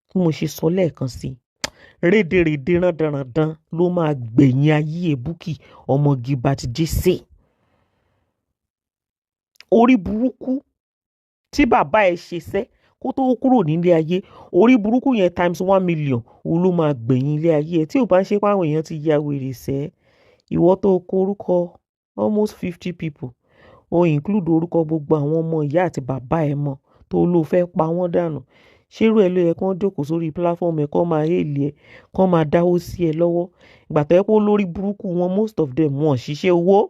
S2: Bí mo ṣe sọ lẹ́ẹ̀kan sí i, rédèrèdè rándanràndan ló máa gbẹ̀yìn ayé ẹ, Bukky ọmọ Gilbert Jesse. Orí burúkú tí bàbá ẹ ṣe sẹ́ kó tó kúrò nílé ayé, orí burúkú yẹn times 1 million, òun ló máa gbẹ̀yìn ilé ayé ẹ. Tí ò bá ń ṣe pé àwọn èèyàn ti ya wèrè sẹ́, ìwọ tó kó orúkọ almost 50 people, o include orúkọ gbogbo àwọn ọmọ ìyá àti bàbá ẹ mọ́ tó ló fẹ́ pa wọ́n dànù. Ṣérú ẹ ló yẹ kó jókòó sórí platform ẹ, kó máa hail ẹ, kó máa dáwó sí ẹ lọ́wọ́? Ìgbà tó yẹ pé olórí burúkú wọn, most of them, wọn ṣiṣẹ́ owó.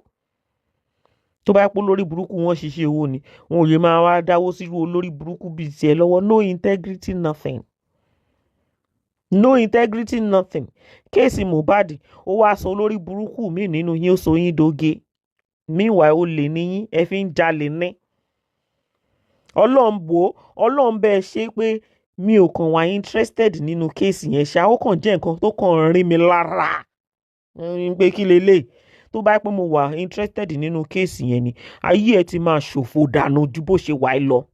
S2: Tó bá yẹ pé olórí burúkú wọn ṣiṣẹ́ owó ni, wọn ò lè máa wá dáwó sírú olórí burúkú bíi tiẹ̀ lọ́wọ́. No integrity, nothing. No integrity, nothing. Case Mohbad, ó wá sọ olórí burúkú mi nínú yín, ó sọ yín doge. Meanwhile, ó lè níyín, ẹ fi ń jalè ní. Ọlọ́run bò ó, Ọlọ́run bẹ́ẹ̀ ṣe pé mi ò kàn wá interested nínú case yẹn ṣá. Ó kàn jẹ́ nǹkan tó kàn ń rí mi lára pé kí lélẹ̀. Tó bá pẹ́ mo wà interested nínú case yẹn ni, ayé ẹ ti máa ṣòfò dànù ju bó ṣe wà lọ.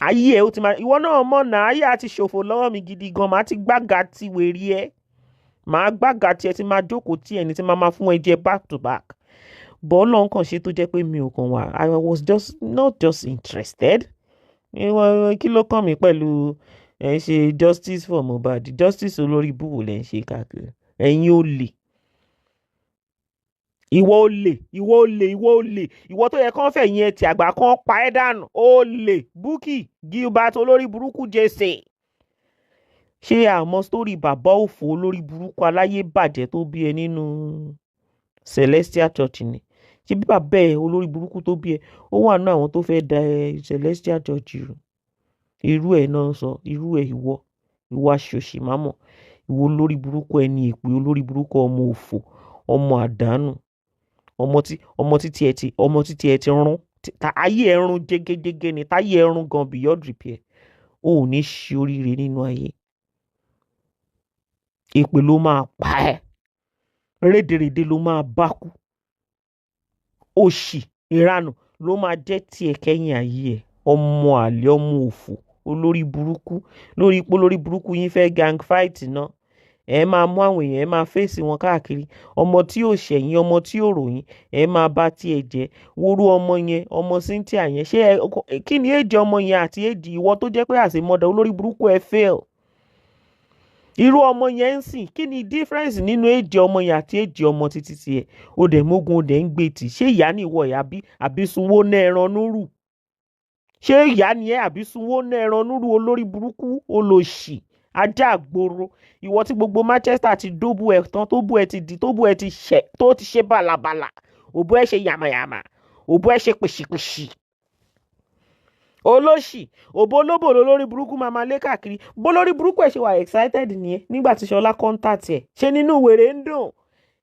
S2: Ayé ẹ ó ti máa, ìwọ náà mọ̀ náà, ayé á ti ṣòfò lọ́wọ́ mi gidi gan. Màá ti gbága ti wèrè ẹ, màá gbága tiẹ̀ tí máa jókòó tí ẹni tí máa máa fún ẹ jẹ back to back. But Ọlọ́run kàn ṣe tó jẹ́ pé mi ò kàn wá, I was just not just interested. Kí ló kàn mí pẹ̀lú ẹ̀ ń ṣe justice for Mohbad? Justice olórí búwo lẹ̀ ń ṣe káàkiri. Ẹ̀yin olè, ìwọ olè, ìwọ olè, ìwọ olè, ìwọ tó yẹ kán fẹ̀yìn ẹ̀ tí àgbà kan pa ẹ́ dànù. Olè Bukky Gilbert olórí burúkú Jesse. Ṣé àmọ́ sítórì bàbá òfò olórí burúkú aláyé bàjẹ́ tó bí ẹ nínú Celestial Church ni? Ṣé bí bàbá ẹ olórí burúkú tó bí ẹ, ó wà nínú àwọn tó fẹ́ da ẹ Celestial Church rú? Irú ẹ náà ń sọ, irú ẹ, ìwọ, ìwọ aṣòṣì mámọ̀, ìwọ olórí burúkú ẹni èpè, olórí burúkú ọmọ òfò, ọmọ àdánù, ọmọ títí ẹ ti, ọmọ títí ẹ ti rún, ta ayé ẹ rún jégéjégé ni, táyé ẹ rún gan beyond repair. O ò ní ṣe oríire nínú ayé. Èpè ló máa pa ẹ́, rédèrèdè ló máa bá kú, òṣì ìranù ló máa jẹ́ tiẹ̀ kẹ́yìn ayé ẹ̀. Ọmọ àlè, ọmọ òfò, olórí burúkú. Lórí pé olórí burúkú yín fẹ́ gang fight náà, ẹ máa mú àwọn èèyàn, ẹ máa fèsì wọn káàkiri. Ọmọ tí ò ṣẹ̀yìn, ọmọ tí ò ròyìn, ẹ máa bá tiẹ̀ jẹ́. Wóró ọmọ yẹn, ọmọ Cynthia yẹn, ṣé ẹ kí ni èjì ọmọ yẹn àti èjì ìwọ tó jẹ́ pé àṣemọ́dà olórí burúkú ẹ fail? Irú ọmọ yẹn ń sìn, kí ni difference nínú èjì ọmọ yẹn àti èjì ọmọ títí tiẹ̀? O dẹ̀ mógun, o dẹ̀ ń gbé tì. Ṣé ìyá ni ìwọ ìyá bí àbí sunwó ná ẹran núrù? Ṣé ìyá ni ẹ àbí sunwó ná ẹran núrù? Olórí burúkú, olòṣì, ajá àgbòrò, ìwọ tí gbogbo Manchester ti dóbú ẹ tán, tó bú ẹ ti di, tó bú ẹ ti ṣẹ, tó ti ṣe bàlàbàlà, òbú ẹ ṣe yàmàyàmà, òbú ẹ ṣe pèṣìpèṣì. Olóṣì, òbó olóbò lolórí burúkú máa máa lé káàkiri. Bó lórí burúkú ẹ̀ ṣe wà excited nìyẹn nígbà tí Ṣọlá contact ẹ̀, ṣe nínú wèrè ń dùn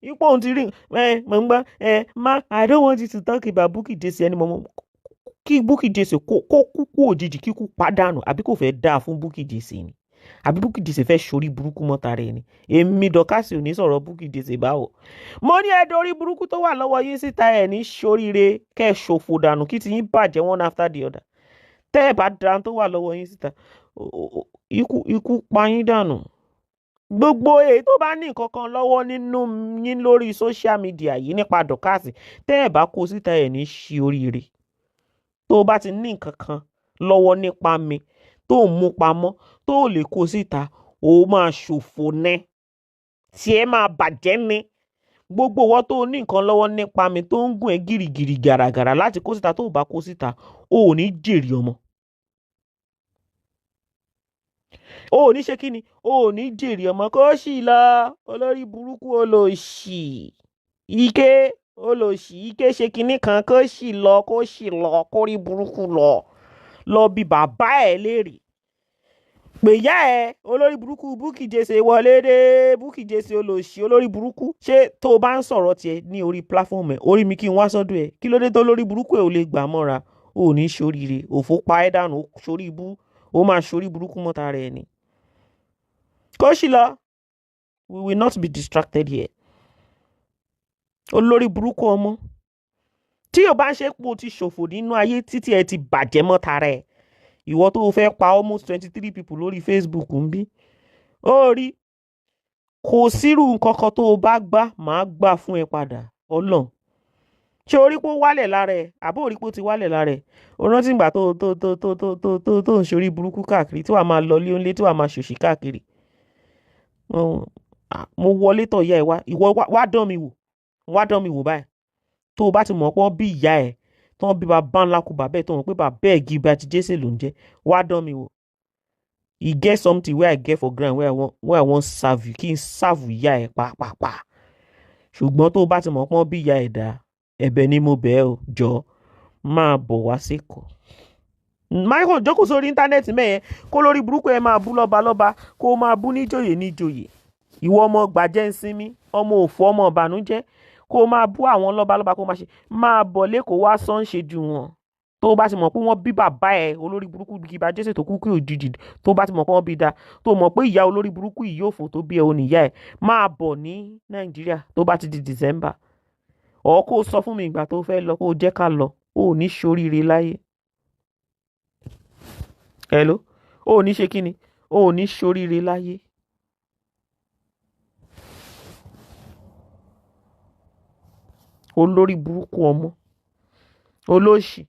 S2: ipò òun ti rí ẹ. Mọ̀ ń gbọ́ ẹ má, I don't want you to talk about Bukky Jesse ẹni mọ̀ kí Bukky Jesse kó kú kú òjijì, kíkú pàdánù, àbí kò fẹ́ dáa fún Bukky Jesse ni, àbí Bukky Jesse fẹ́ ṣorí burúkú mọ́ta rẹ̀ ni? Èmi Dorcas ò ní sọ̀rọ̀ Bukky Jesse báwo. Mo ní ẹ dorí burúkú tó wà lọ́wọ́ yín síta, ẹ̀ ní ṣoríire, kẹ́ ẹ ṣòfò dànù, kí ti yín bàjẹ́ one after the other. Tẹ́ ẹ bá da tó wà lọ́wọ́ yín síta, ikú pa yín dànù. Gbogbo èyí tó bá ní nǹkan kan lọ́wọ́ nínú yín lórí social media yìí nípa Dorcas, tẹ́ ẹ bá kó síta, ẹ̀ ní ṣe oríire. Tó o bá ti ní nǹkan kan lọ́wọ́ nípa mi tó ń mú pamọ́ tó o lè kó síta, o máa ṣòfò ní, tí ẹ máa bàjẹ́ ní. Gbogbo ìwọ tó ní nǹkan lọ́wọ́ nípa mi tó ń gùn ẹ́ gìrìgìrì gàràgàrà láti kó síta, tó o bá kó síta, o ò ní jèrè ọmọ. O ò ní ṣe kí ni? O ò ní jèrè ọmọ. Kó sì lọ, olórí burúkú olòṣì ike olòṣì ike ṣe kinní kan, kó sì lọ, kó sì lọ, kó rí burúkú lọ lọ bí bàbá ẹ léèrè pèyà ẹ. Olórí burúkú Bukky Jesse wọlé dé. Bukky Jesse olòṣì olórí burúkú, ṣé tó o bá ń sọ̀rọ̀ tiẹ̀ ní orí platform ẹ̀, orí mi kí n wá sọ́dọ̀ ẹ̀, kí ló dé tó lórí burúkú ẹ̀ ò lè gbà mọ́ra? O ò ní ṣoríire, òfò pa ẹ́ dànù, sórí ibú, ó máa ṣorí burúkú mọ́ta rẹ̀ ni. Kó sì lọ, we will not be distracted here. Olórí burúkú ọmọ tí yóò bá ń ṣe pé o ti ṣòfò nínú ayé títí ẹ ti bàjẹ́ mọ́ta rẹ̀, ìwọ tó o fẹ́ pa almost 23 people lórí Facebook ń bí ó rí, kò sírú nǹkan kan tó o bá gbá, màá gbà fún ẹ padà. Ọlọ́run, ṣé orí pé ó wálẹ̀ lára ẹ, àbó orí pé ó ti wálẹ̀ lára ẹ? O rántí ìgbà tó tó tó tó tó tó tó tó ń ṣorí burúkú káàkiri, tí wàá máa lọ lé onílé, tí wàá máa ṣòṣì káàkiri. Mo wọlé tọ̀ ìyá ẹ wá, ìwọ wá dán mi wò, wá dán mi wò báyìí. Tó o bá ti mọ̀ pọ́n bí ìyá ẹ tán, bí bàbá ńlá kú bàbá ẹ̀, tó mọ̀ pé bàbá ẹ̀ Gilbert Jesse ló ń jẹ́, wá dán mi wò. E get something wey I get for ground wey I wan serve you, kí n serve ìyá ẹ̀ pàápàá. Ṣùgbọ́n tó o bá ti mọ̀ pọ́n bí ìyá ẹ̀ dá, ẹ̀bẹ̀ ni mo bẹ̀ ẹ́ o, jọ máa bọ̀ wá sékòó. Michael jókòó sórí internet mẹ́yẹn, kó lórí burúkú ẹ máa bú lọ́ba lọ́ba, kó máa bú níjòyè níjòyè. Ìwọ ọmọ gbàjẹ́ ń sinmi, ọmọ òfò, ọmọ ìbànújẹ́, kó máa bú àwọn lọ́ba lọ́ba, kó máa ṣe máa bọ̀ lẹ́kọ̀ọ́ wá sán ṣe jù wọ́n. Tó bá ti mọ̀ pé wọ́n bí bàbá ẹ̀ olórí burúkú Gilbert Jesse tó kú kí òjijì, tó bá ti mọ̀ pé wọ́n bí da, tó mọ̀ pé ìyá olórí burúkú yìí yóò fò tó bí ẹ oníyá ẹ̀, máa bọ̀ ní Nàìjíríà tó bá ti di December, ọ̀ kó sọ fún mi ìgbà tó fẹ́ lọ, kó jẹ́ ká lọ. Ó ní ṣoríire láyé. Hello, ó ní ṣe kí ni? Ó ní ṣoríire láyé. Olórí burúkú ọmọ olóṣì,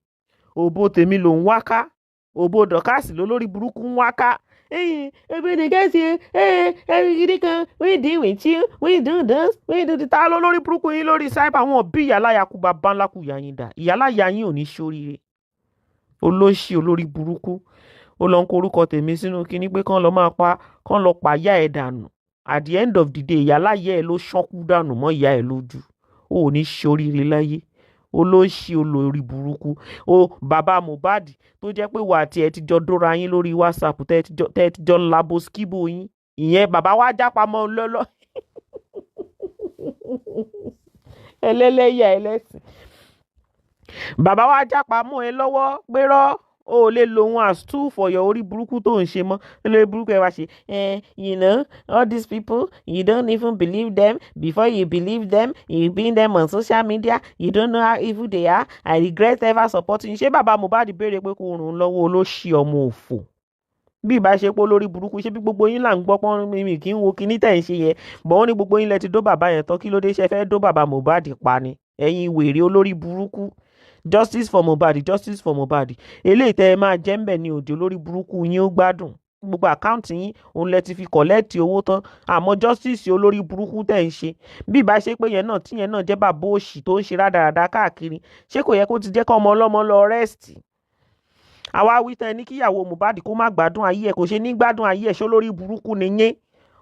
S2: òbó tèmi ló ń wá ká, òbó Dorcas lólórí burúkú ń wá ká. Ebi ní kẹ́sì ẹ gidi kan, we deal with you, we do this, we do this. Ta ló lórí burúkú yín lórí cyber? Wọn bí ìyáláyà kú bàbá ńlá kú yà yín dà, ìyáláyà yín ò ní ṣoríire. Olóṣì olórí burúkú, ó lọ ń kó orúkọ tèmi sínú kinní pé kán lọ máa pa, kán lọ pàyà ẹ̀ dànù. At the end of the day, ìyáláyà ẹ̀ ló ṣánkú dànù mọ́ ìyá ẹ̀ lójú. Ó ní ṣoríire láyé, olóṣì olórí burúkú o. Bàbá Mohbad tó jẹ́ pé wà á tiẹ̀ ti jọ dóra yín lórí WhatsApp, tẹ́ ẹ ti jọ labo skibo yín, ìyẹn bàbá wa jápamọ́ lọ́lọ́ ẹlẹ́lẹ́yà ẹlẹ́sìn, bàbá wa jápamọ́ ẹ lọ́wọ́ pérọ́ o ò lè lo òun as tool for your orí burúkú tó ń ṣe mọ́. Olórí burúkú ẹ wá ṣe you know all these people, you don't even believe them. Before you believe them, you bring them on social media. You don't know how evil they are. I regret ever supporting you. Ṣé bàbá Mohbad béèrè pé kò rùn ún lọ́wọ́? Olóṣì ọmọ òfò, bí ìbá ṣe pé olórí burúkú, ṣé bí gbogbo yín là ń gbọ́ pọ́n mi kì í wo kinní tẹ̀ ń ṣe yẹn bọ̀, wọ́n ní gbogbo yín lẹ ti dó bàbá yẹn tán. Kí ló dé? Ṣe fẹ́ dó bàbá Mohbad pa ni? Ẹ̀yin wèrè olórí burúkú, justice for Mohbad, justice for Mohbad, eléyìí tẹ́ ẹ máa jẹ́ ń bẹ̀ ní òde. Olórí burúkú yín ó gbádùn gbogbo account yín, òun lẹ ti fi collect owó tán. Àmọ́ justice olórí burúkú tẹ̀ ń ṣe, bí ìbá ṣe pé yẹn náà tí yẹn náà jẹ́ bàbá òṣì tó ń ṣe rádaràda káàkiri, ṣé kò yẹ kó ti jẹ́ kọ́ ọmọ ọlọ́mọ lọ rest? Àwa wí tán, ní kíyàwó Mohbad kó má gbádùn ayé ẹ̀, kò ṣe ní gbádùn ayé ẹ̀. Ṣó lórí burúkú ni yín?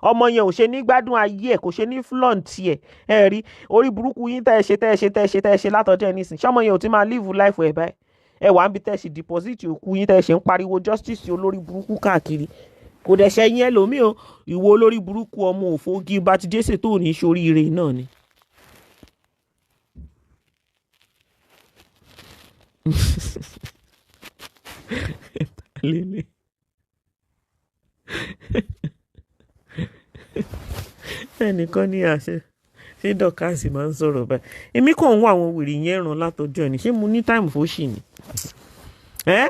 S2: Ọmọ yẹn ò ṣe ní gbádùn ayé ẹ̀, kò ṣe ní flaunt ẹ̀. Ẹ rí orí burúkú yín tẹ́ ẹ ṣe, tẹ́ ẹ ṣe, tẹ́ ẹ ṣe, tẹ́ ẹ ṣe látọjọ́ ẹ nísìn. Ṣọmọ yẹn ò ti máa live life ẹ̀ báyìí? Ẹ wà ń bí tẹ́ ẹ ṣe deposit òkú yín, tẹ́ ẹ ṣe ń pariwo justice olórí burúkú káàkiri, kò dẹ̀ ṣe yín ẹlòmíì o. Ìwọ olórí burúkú ọmọ òfò Gilbert Jesse tó ní ṣoríire náà ni. Lélẹ̀. Ẹnìkan ní àṣẹ, ṣé Dorcas máa ń sọ̀rọ̀ báyìí? Èmi kàn ń wá àwọn wèrè yẹn ràn látọjọ́ ẹni. Ṣé mo ní time fóṣì ni? Ẹ́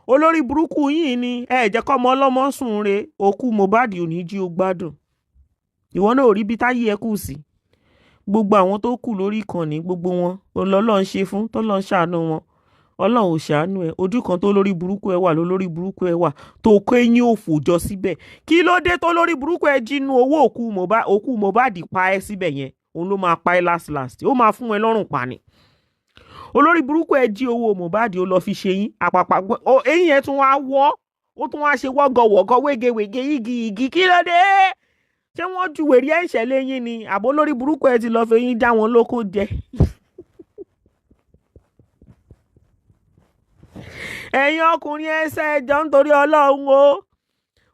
S2: olórí burúkú yìí ni ẹ jẹ́ kọ́ ọmọ ọlọ́mọ sùn re. Òkú Mohbad ò ní jí o gbádùn. Ìwọ náà ò rí bí táyé ẹ kù sí. Gbogbo àwọn tó kù lórí ìkànnì, gbogbo wọn ọlọ́lọ́ ń ṣe fún tọ́lọ́ ń ṣàánú wọn. Ọlọ́run ò ṣàánú ẹ. Ojú kan tó lórí burúkú ẹ wà lólórí burúkú ẹ wà tó kó eyín òfò jọ síbẹ̀. Kí ló dé tó lórí burúkú ẹ jínú owó òkú Mohbad pa ẹ́ síbẹ̀ yẹn? Òun ló máa pa ẹ́ last last, ó máa fún ẹ lọ́rùn pa ni. Olórí burúkú ẹ jí owó Mohbad, ó lọ fi ṣe yín àpàpà, eyín yẹn tún wá wọ́, ó tún wá ṣe wọ́gọ̀wọ̀gọ̀, wégewège, igi igi. Kí ló dé? Ṣé wọ́n ju wèrè ẹ̀ ń ṣẹlẹ̀ yín ni, àbó lórí burúkú ẹ ti lọ́ọ́ fi eyín já wọn lóko jẹ? Ẹ̀yin ọkùnrin, ẹsẹ̀ ẹjọ́ nítorí Ọlọ́run o.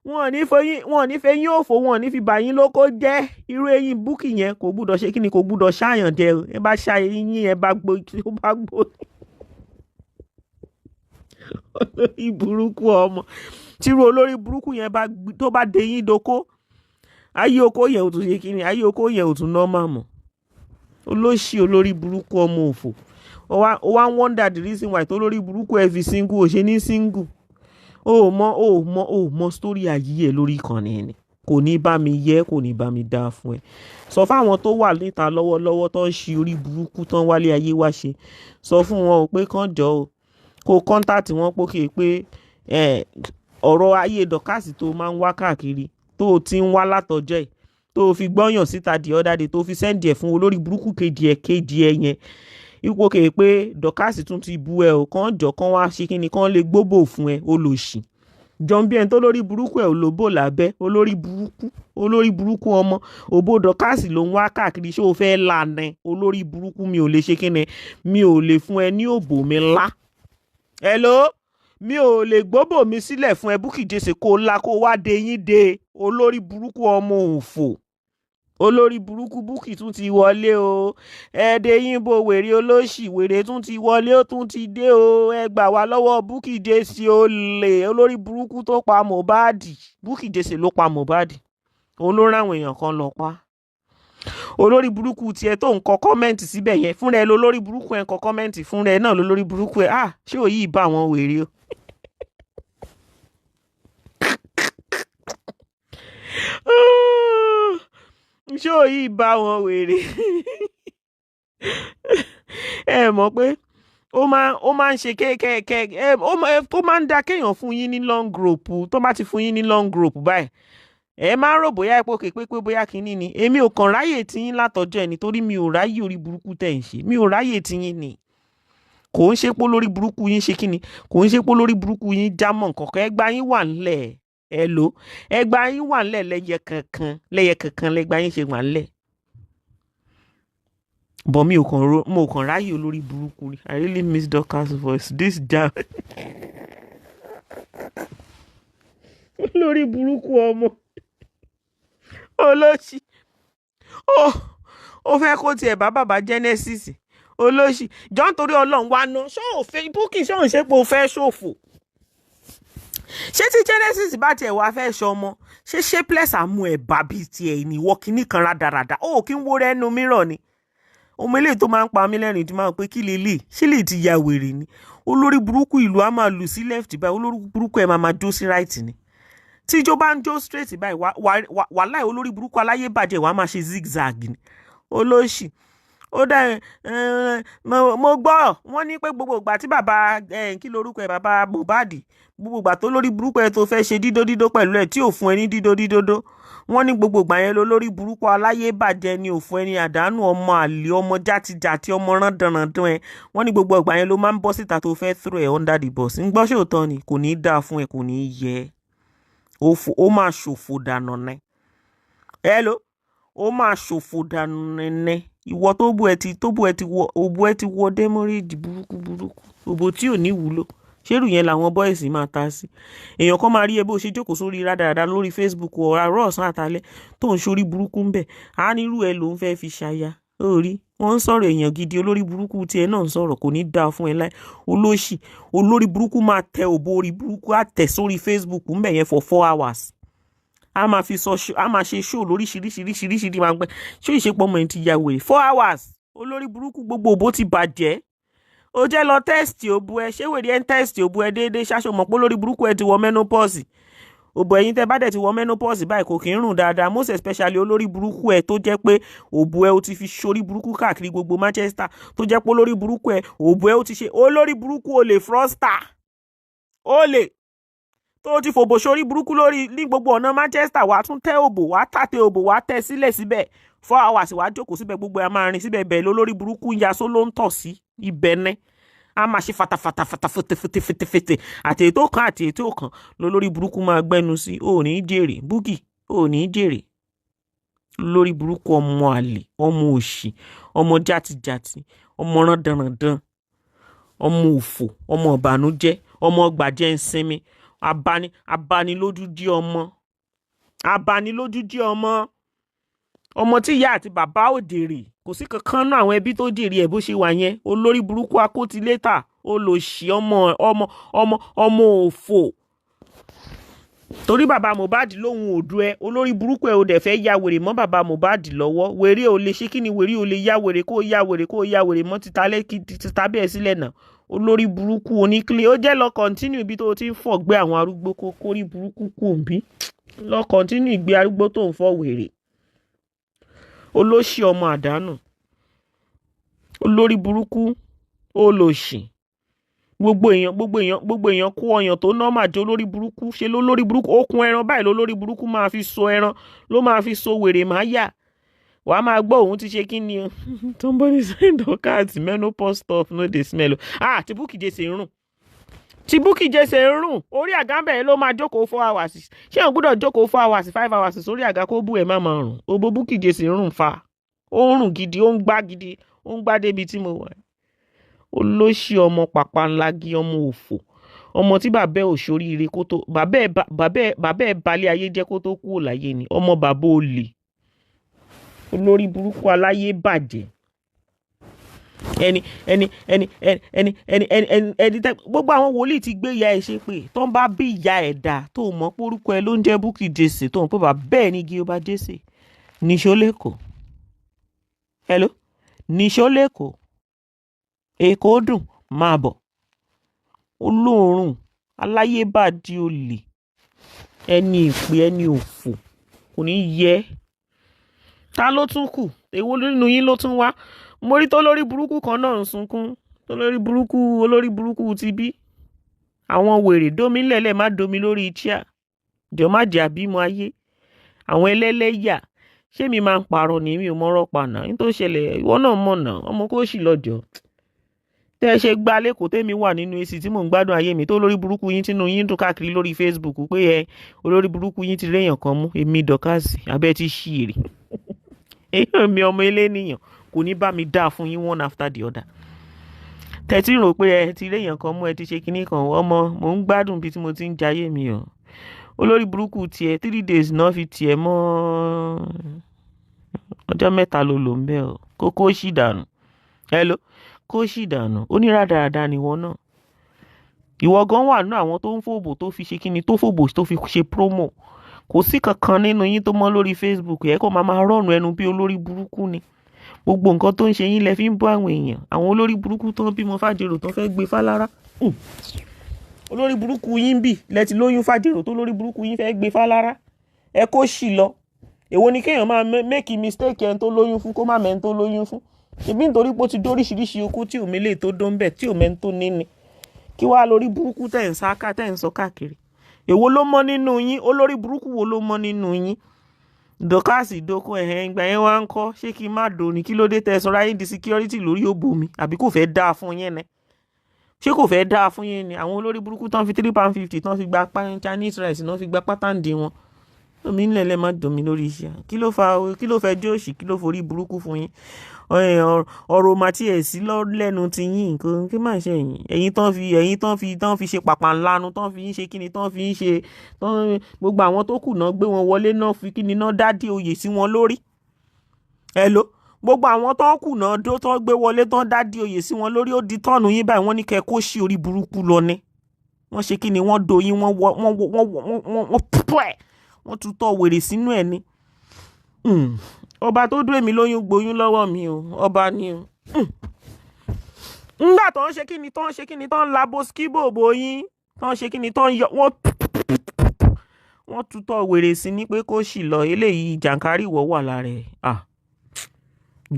S2: Wọn ò ní fẹyín, wọn ò ní fẹyín òfò, wọn ò ní fi bà yín lóko jẹ́. Irú eyín Bukky yẹn kò gbúdọ̀ ṣe kíni, kò gbúdọ̀ ṣàyàn jẹ. Ẹ bá ṣá eyín yẹn bá gbó, ó bá gbó. Olórí burúkú ọmọ, tírú olórí burúkú yẹn bá tó bá dé yín doko, ayé oko yẹn ò tún ṣe kíni, ayé oko yẹn ò tún normal mọ́. Olóṣì, olórí burúkú ọmọ òfò. Ó wá ń wonder the reason why tó lórí burúkú ẹ fi single. Ò ṣe ní single, ó mọ, ó mọ, ó mọ story ayé ẹ lórí ìkànnì ni. Kò ní bá mi yẹ, kò ní bá mi dá fún ẹ. Sọ fáwọn tó wà níta lọ́wọ́lọ́wọ́ tó ń ṣe orí burúkú tán wálé ayé wá ṣe, sọ fún wọn o pé kán jọ o, kó contact wọn pókè pé ọ̀rọ̀ ayé Dorcas tó máa ń wá káàkiri, tó o ti ń wá látọjọ́ ẹ̀, tó o fi gbọ́yàn síta the other day, tó o fi send ẹ̀ fún olórí burúkú kejì ẹ̀ yẹn, ipò kè pé Dorcas tún ti bu ẹ o. Kàn jọ, kán wá ṣe kí ni, kán lè gbóbò fún ẹ. Olòṣì jọ̀n bí ẹni tó lórí burúkú ẹ̀ ò lóbò lábẹ́. Olórí burúkú, olórí burúkú ọmọ, òbó Dorcas ló ń wá káàkiri. Ṣé o fẹ́ lànà olórí burúkú? Mi ò lè ṣe kí ni, mi ò lè fún ẹ ní òbò mi ńlá. Hello, mi ò lè gbóbò mi sílẹ̀ fún ẹ, Bukky Jesse, kó la kó wá de yín de. Olórí burúkú ọmọ òfò, olórí burúkú Bukky tún ti wọlé o. Ẹ̀ẹ́dẹ̀ yín bo wèrè, olóṣì wèrè tún ti wọlé, ó tún ti dé o. Ẹ gbà wá lọ́wọ́ Bukky Jesse, olè, olórí burúkú tó pa Mohbad. Bukky Jesse ló pa Mohbad, òun ló rán àwọn èèyàn kan lọ pa. Olórí burúkú tiẹ̀ tó ń kọ comment síbẹ̀ yẹn fúnra ẹ, lólórí burúkú ẹ ń kọ comment fúnra ẹ náà, lólórí burúkú ẹ. Ah, ṣé òyì bá àwọn wèrè o? Ṣé òyì bá wọn wèrè? Ẹ mọ̀ pé ó máa ń ṣe kéékèèké, ó máa ń da kéèyàn fún yín ní long rope. Tó bá ti fún yín ní long rope báyìí, ẹ máa ń rò bóyá epo kè pé bóyá kínní ni. Èmi ò kàn ráyè tiyín látọjọ́ ẹ, nítorí mi ò ráyè orí burúkú tẹ̀ ń ṣe. Mi ò ráyè tiyín ni. Kò ń ṣe pé lórí burúkú yín ṣe kíni, kò ń ṣe pé lórí burúkú yín jámọ́ nǹkan kan. Ẹgbà yín wà ńlẹ̀ ẹ lò, ẹgbà yín wà ńlẹ̀ lẹ́yẹ kankan, lẹ́yẹ kankan lẹ́gbà yín ṣe wà ńlẹ̀ bọ̀. Mi ò kàn ro, mo kàn ráyè olórí burúkú ni. I really miss Dorcas voice this jam. Olórí burúkú ọmọ olóṣì, ó fẹ́ kó tiẹ̀ bá bàbá Genesis. Olóṣì jọ, nítorí Ọlọ́run wa ná. Ṣó ò fẹ́ Bukky? Ṣó ń ṣe pé o fẹ́ ṣòfò? Ṣé tí Genesis bá tiẹ̀ wá fẹ́ ṣọmọ, ṣé shapeless àmú ẹ̀ bá bíi tiẹ̀ ní ìwọ kínní kan rádaràda ó kí ń wó rẹ́nu mìíràn ni? Ọmọ eléyìí tó máa ń pa mí lẹ́rìn tí máa ń pé kí lélẹ̀, ṣé lè ti ya wèrè ni? Olórí burúkú, ìlú á máa lù sí left báyìí, olórí burúkú ẹ̀ máa máa jó sí right ni. Tí ijó bá ń jó straight báyìí, wàláì, olórí burúkú aláyé bàjẹ́, wàá máa ṣe zigzag ni. Olóṣì, ó dá. Mo gbọ́ wọ́n ní pé gbogbo ìgbà tí bàbá, kí lorúkọ ẹ̀, bàbá Mohbad, gbogbo ìgbà tó lórí burúkú ẹ̀ tó fẹ́ ṣe dídó dídó pẹ̀lú ẹ̀ tí ò fún ẹ ní dídó dídódó, wọ́n ní gbogbo ìgbà yẹn lórí burúkú aláyé bàjẹ́ ni ò fún ẹ ní àdánù, ọmọ àlè, ọmọ játijàti, ọmọ rándanrandan ẹ. Wọ́n ní gbogbo ìgbà yẹn ló máa ń bọ́ síta tó fẹ́ throw ẹ under the bus. Ń gbọ́, ṣòótọ́ ni? Kò ní í dáa fún ẹ, kò ní í yẹ ẹ, ó máa ṣòfò dànù ní. Hello, ó máa ṣòfò dànù nẹ́nẹ́. Ìwọ tó bú ẹ ti tó bú ẹ ti wọ òbú ẹ ti wọ demurrage burúkú burúkú, òbò tí ò ní wúlò. Ṣérù yẹn làwọn boys máa ta sí? Èèyàn kan máa rí ẹ bó ṣe jókòó sórí rádaràda lórí Facebook ọ̀rọ̀ àárọ̀, ọ̀sán àtàlẹ́, tó ń ṣorí burúkú ń bẹ̀, á nírú ẹ lòún fẹ́ fi ṣaya. Ó rí wọ́n ń sọ̀rọ̀ èèyàn gidi, olórí burúkú tiẹ̀ náà ń sọ̀rọ̀. Kò ní dáa fún ẹ láì. Olóṣì, olórí burúkú, máa tẹ òbò orí burúkú á tẹ̀ sórí Facebook ń bẹ̀ yẹn for 4 hours, a máa fi sọ, a máa ṣe show lóríṣiríṣiríṣiríṣi, máa gbẹ ṣé ìṣepọ̀ ọmọ yẹn ti ya wèrè. 4 hours, olórí burúkú, gbogbo òbó ti bàjẹ́. Ó jẹ́ lọ test òbò ẹ. Ṣé wèrè ẹ ń test òbò ẹ déédéé? Ṣáṣọ mọ̀ pé olórí burúkú ẹ ti wọ menopause. Òbò ẹ̀yin tẹ́ bá dẹ̀ ti wọ menopause báyìí kò kí ń rùn dáadáa, most especially olórí burúkú ẹ tó jẹ́ pé òbò ẹ o ti fi ṣorí burúkú káàkiri gbogbo Manchester, tó jẹ́ pé olórí burúkú ẹ òbò ẹ o ti ṣe olórí burúkú olè frosta olè tó ti fòbò sórí burúkú lórí ní gbogbo ọ̀nà Manchester. Wàá tún tẹ́ òbò, wàá tàtẹ òbò, wàá tẹ́ sílẹ̀ síbẹ̀ 4 hours, wàá jókòó síbẹ̀, gbogbo ẹ̀ máa rìn síbẹ̀. Bẹ́ẹ̀ lólórí burúkú ń yaṣó ló ń tọ̀ sí ibẹ̀ ní a máa ṣe fatafata fata fete fete fete fete, àti èyí tó kàn àti èyí tó kàn lólórí burúkú máa gbẹ́nu sí. Ò ní jèrè, Bukky, ò ní jèrè. Lórí burúkú, ọmọ àlè, ọmọ òṣì, ọmọ játijàti, ọmọ rándanràndan, ọmọ òfò, ọmọ ìbànújẹ́, ọmọ gbàjẹ́ ń sinmi, abani abanilójújí, ọmọ abanilójújí, ọmọ ọmọ tí ìyá àti bàbá ò jèrè. Kò sí kankan náà àwọn ẹbí tó jèrè ẹ̀ bó ṣe wà yẹn. Olórí burúkú akótilétà, olòṣì, ọmọ ọmọ ọmọ ọmọ òfò. Torí bàbá Mohbad lòun ò du ẹ, olórí burúkú ẹ, ò dẹ̀ fẹ́ ya wèrè mọ́ bàbá Mohbad lọ́wọ́. Wèrè ò lè ṣe kí ni? Wèrè ò lè ya wèrè, kó ya wèrè, kó ya wèrè mọ́ títa lẹ́kì títa bẹ́ẹ̀ sílẹ̀ náà. Olórí burúkú oníkílé ó jẹ́. Lọ continue ibi tó o ti ń fọ̀ gbé àwọn arúgbó, kó kórí burúkú kù ń bí. Lọ continue ìgbé arúgbó tó ń fọ̀. Wèrè, olóṣì, ọmọ àdánù, olórí burúkú, olòṣì. Gbogbo èèyàn, gbogbo èèyàn, gbogbo èèyàn kó ọyàn tó normal jẹ́. Olórí burúkú ṣe ló lórí burúkú. Okùn ẹran báyìí ló lórí burúkú máa fi so ẹran, ló máa fi so wèrè máa yà. Wàá máa gbọ́ òun ti ṣe kí ni o. Somebody say Dorcas menopause stuff no dey smell o. Ah, ti Bukky Jesse ń rùn, tí Bukky Jesse ń rùn. Orí àga ń bẹ̀rẹ̀ ló máa jókòó 4 hours. Ṣé òun gbọ́dọ̀ jókòó 4 hours, 5 hours sórí àga kó bú ẹ̀ má máa rùn? Òbò Bukky Jesse ń rùn fa, ó ń rùn gidi, ó ń gbá gidi, ó ń gbá débi tí mo wà. Olóṣì, ọmọ pàpà ńlá gí, ọmọ òfò, ọmọ tí bàbá ẹ̀ ò ṣoríire kó tó bàbá ẹ̀ balẹ̀ ayé jẹ́ kó tó kúrò láyé ni. Ọmọ bàbá olè, olórí burúkú, aláyé bàjẹ́. Ẹni ẹni ẹni ẹni ẹni ẹni ẹni ẹni tẹ gbogbo àwọn wòlíì ti gbé ìyá ẹ ṣe pé tó ń bá bí ìyá ẹ̀ dà tó mọ̀ pé orúkọ ẹ ló ń jẹ́ Bukky Jesse, tó ń pè bá bẹ́ẹ̀ ni igi ọba Jesse níṣó lẹ́kọ̀ọ́. Hello, níṣó lẹ́kọ̀ọ́. Èkó dùn máa bọ̀. Olóòórùn, aláyébàdí, olè, ẹni ìpè, ẹni òfò, kò ní yẹ. Ta ló tún kù? Èwo nínú yín ló tún wá? Mo rí tó lórí burúkú kan náà ń sunkún, tó lórí burúkú, olórí burúkú ti bí àwọn wèrè domi lẹ́lẹ̀ má domi lórí chair jọ, má jẹ́ àbímọ ayé àwọn ẹlẹ́lẹ́yà. Ṣé mi máa ń parọ́ ni? Mi ò mọ̀rọ̀ pa náà. Ní tó ṣẹlẹ̀, ìwọ náà mọ̀ náà. Ọmọ kó sì lọ́jọ́ tẹ́ ẹ ṣe gbá lẹ́kọ̀ọ́, tẹ́mi wà nínú AC tí mò ń gbádùn ayé mi, tó lórí burúkú yín tínú yín dùn káàkiri lórí Facebook pé ẹ olórí burúkú yín ti réèyàn kan mú. Èmi Dorcas abẹ́ ti ṣí èrè, èèyàn mi, ọmọ eléníyàn kò ní bá mi dáa fún yín one after the other. Tẹ̀tí rò pé ẹ ti réèyàn kan mú, ẹ ti ṣe kinní kan. Ọmọ, mò ń gbádùn bí tí mo ti ń jayé mi o. Olórí burúkú tiẹ̀, 3 days náà fi tiẹ̀ mọ́, ọjọ́ 3 ló lò ń bẹ́ ọ. Kókó sì dànù. Hello, kó sì dànù. Oníràdàràdà nìwọ náà. Ìwọ gan wà nínú àwọn tó ń fòbò, tó fi ṣe kíni, tó fòbò tó fi ṣe promo. Kò sí kankan nínú yín tó mọ́ lórí Facebook ẹ̀ kó máa máa rọ̀nù ẹnu bí olórí burúkú ni. Gbogbo nǹkan tó ń ṣe yín lẹ fi ń bọ́ àwọn èèyàn, àwọn olórí burúkú tó ń bímọ fàjèrò tó fẹ́ gbé fálára. Olórí burúkú yín bì lẹ ti lóyún fàjèrò tó lórí burúkú yín fẹ́ gbé fálára. Ẹ kó sì lọ. Èwo ni kéèyàn máa make mistake ẹni tó lóyún fún, kó má mẹ́ni tó lóyún fún? Ṣebí nítorí pé ó ti dóríṣiríṣi okó tí òmílẹ̀ tó dó ń bẹ̀ tí òmẹ́ni tó ní ni. Kí wàá lórí burúkú tẹ̀ ń sá ká tẹ̀ ń sọ káàkiri? Èwo ló mọ́ nínú yín? Olórí burúkú wo ló mọ́ nínú yín? Dorcas dókun ẹ̀hẹ́n ìgbà yẹn wá ń kọ́. Ṣé kí n má do ni? Kí ló dé tẹ́ ẹ sọra yín di security lórí òbò mi? Àbí kò fẹ́ dáa fún yín ni? Ṣé kò fẹ́ dáa fún yín ni? Àwọn olórí burúkú tán fi £3.50 tán fi gba Chinese rice náà fi gba pátánì wọn. Omi ńlẹ̀ lẹ́ má dùn mí lórí iṣẹ́. Kí ló fa? Kí ló fẹ́ jóòṣì? Kí ló forí burúkú fún yín? Ọ̀rọ̀ mà tí ẹ̀ sí lẹ́nu ti yín nǹkan kí má ṣe ẹ̀yìn ẹ̀yìn tán fi ẹ̀yìn tán fi ṣe pàpà ńlánu, tán fi ń ṣe kíni, tán fi ń ṣe tán. Gbogbo àwọn tó kù náà gbé wọn wọlé náà, fi kíni náà dádì oyè sí wọn lórí. Hello, gbogbo àwọn tó kù náà dó tán gbé wọlé tán, dádì oyè sí wọn lórí. Ó di tọ́ọ̀nù yín báyìí, wọ́n ní kẹ́ kó sí orí burúkú lọ ni. Wọ́n ṣe kíni? Wọ́n do yín, wọ́n wọ́n wọ́n wọ́n wọ́n pẹ́, wọ́n tún tọ́ wèrè sínú ẹ̀ ni. Ọba tó dún èmi lóyún gboyún lọ́wọ́ mi o, ọba ni o. Ńgbà tó ń ṣe kíni, tó ń ṣe kíni, tó ń labo skíbò bòyín, tó ń ṣe kíni, tó ń yọ wọ́n, Wọ́n tutọ́ wèrè sí ní pé kó sì lọ. Eléyìí jàǹkáríwọ̀ wà lára ẹ̀. Ah,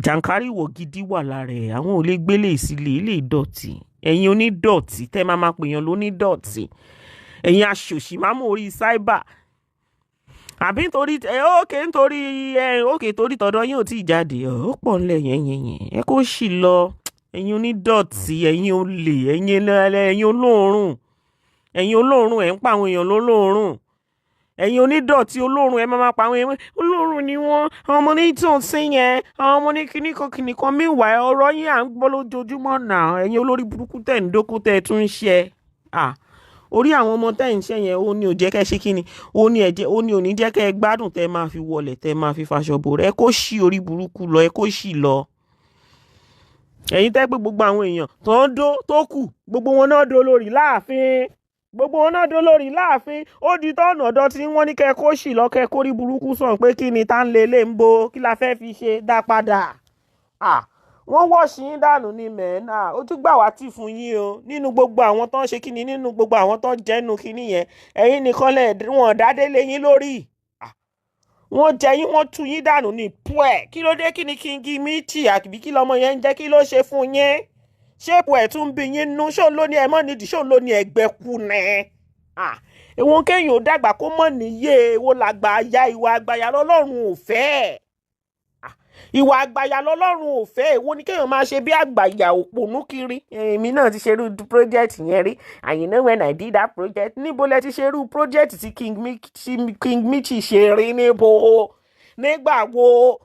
S2: jàǹkáríwọ̀ gidi wà lára ẹ̀. Àwọn ò lè gbélé sílé ilé ìdọ̀tí. Ẹ̀yin onídọ̀tí tẹ́ máa máa pèèyàn lónídọ̀tí, ẹ̀yin aṣòṣì máa mú orí cyber, àbí nítorí ẹ ókè, nítorí ẹ ókè, torí tọ̀dọ̀ yín ò tí ì jáde. Ó pọ̀ ńlẹ̀ yẹn yẹn yẹn. Ẹ kó sì lọ, ẹ̀yin onídọ̀tí, ẹ̀yin olè, ẹ̀yin olóòórùn, ẹ̀yin olóòórùn. Ẹ̀ ń pa àwọn èèyàn lólóòórùn. Ẹ̀yin onídọ̀tí olóòórùn, ẹ máa máa pa àwọn èèyàn. Olóòórùn ni wọ́n, àwọn ọmọ ní tòǹsí yẹn, àwọn ọmọ ní kíníkan kíníkan. Meanwhile, ọ̀rọ̀ yín à ń gbọ́ lójoojúmọ́ náà. Ẹ̀yin olórí burúkú tẹ̀ ń dókó tẹ̀ tún ń ṣe orí àwọn ọmọ tẹ́ ń ṣe yẹn, ó ní ò jẹ́ kẹ́ ṣe kíni, ó ní ẹ̀jẹ̀, ó ní ò ní jẹ́ kẹ́ ẹ gbádùn, tẹ́ máa fi wọlé, tẹ́ máa fi faṣọ bò rẹ. Ẹ kó ṣí orí burúkú lọ, ẹ kó ṣì lọ. Ẹ̀yin tẹ́ pé gbogbo àwọn èèyàn tó ń dó tó kù, gbogbo wọn náà dó lórí láàfin, gbogbo wọn náà dó lórí láàfin. Ó di tọ́ọ̀nù ọ̀dọ́ tí wọ́n ní kẹ́ kó ṣì lọ, kẹ́ kó rí burúkú sàn pé kí ni tá ń lé lé ń bo, kí la fẹ́ fi ṣe dá padà. Wọ́n wọ́ọ̀ṣì yín dànù ní mẹ́ẹ̀nà. Ojú gbà wá tì fún yín o. Nínú gbogbo àwọn tó ń ṣe kíni, nínú gbogbo àwọn tó ń jẹ́nu kíní yẹn, ẹ̀yin nìkan lẹ̀ wọ́n dádé lé yín lórí. Wọ́n jẹ yín, wọ́n tú yín dànù ní pùẹ́. Kí ló dé? Kí ni King Michi àbí kí lọmọ yẹn ń jẹ́? Kí ló ṣe fún yín? Ṣéèpù ẹ̀ tún bí yín nú? Ṣóun ló ní ẹ mọ́ nídìí? Ṣóun ló ní ẹgbẹ́ kú ní? Èwo kéèyàn ò dàgbà kó mọ̀ níyé? Èwo làgbà ya? Ìwà àgbàyà lọ́lọ́run ò fẹ́, ìwà àgbàyà lọ́lọ́run ò fẹ́. Èwo ni kéèyàn máa ṣe bí àgbàyà òpònú kiri? Èmi náà ti ṣerú project yẹn rí, and you know when I did that project. Níbo lẹ ti ṣerú project tí King Michi ṣe rí? Níbo? Nígbà wo?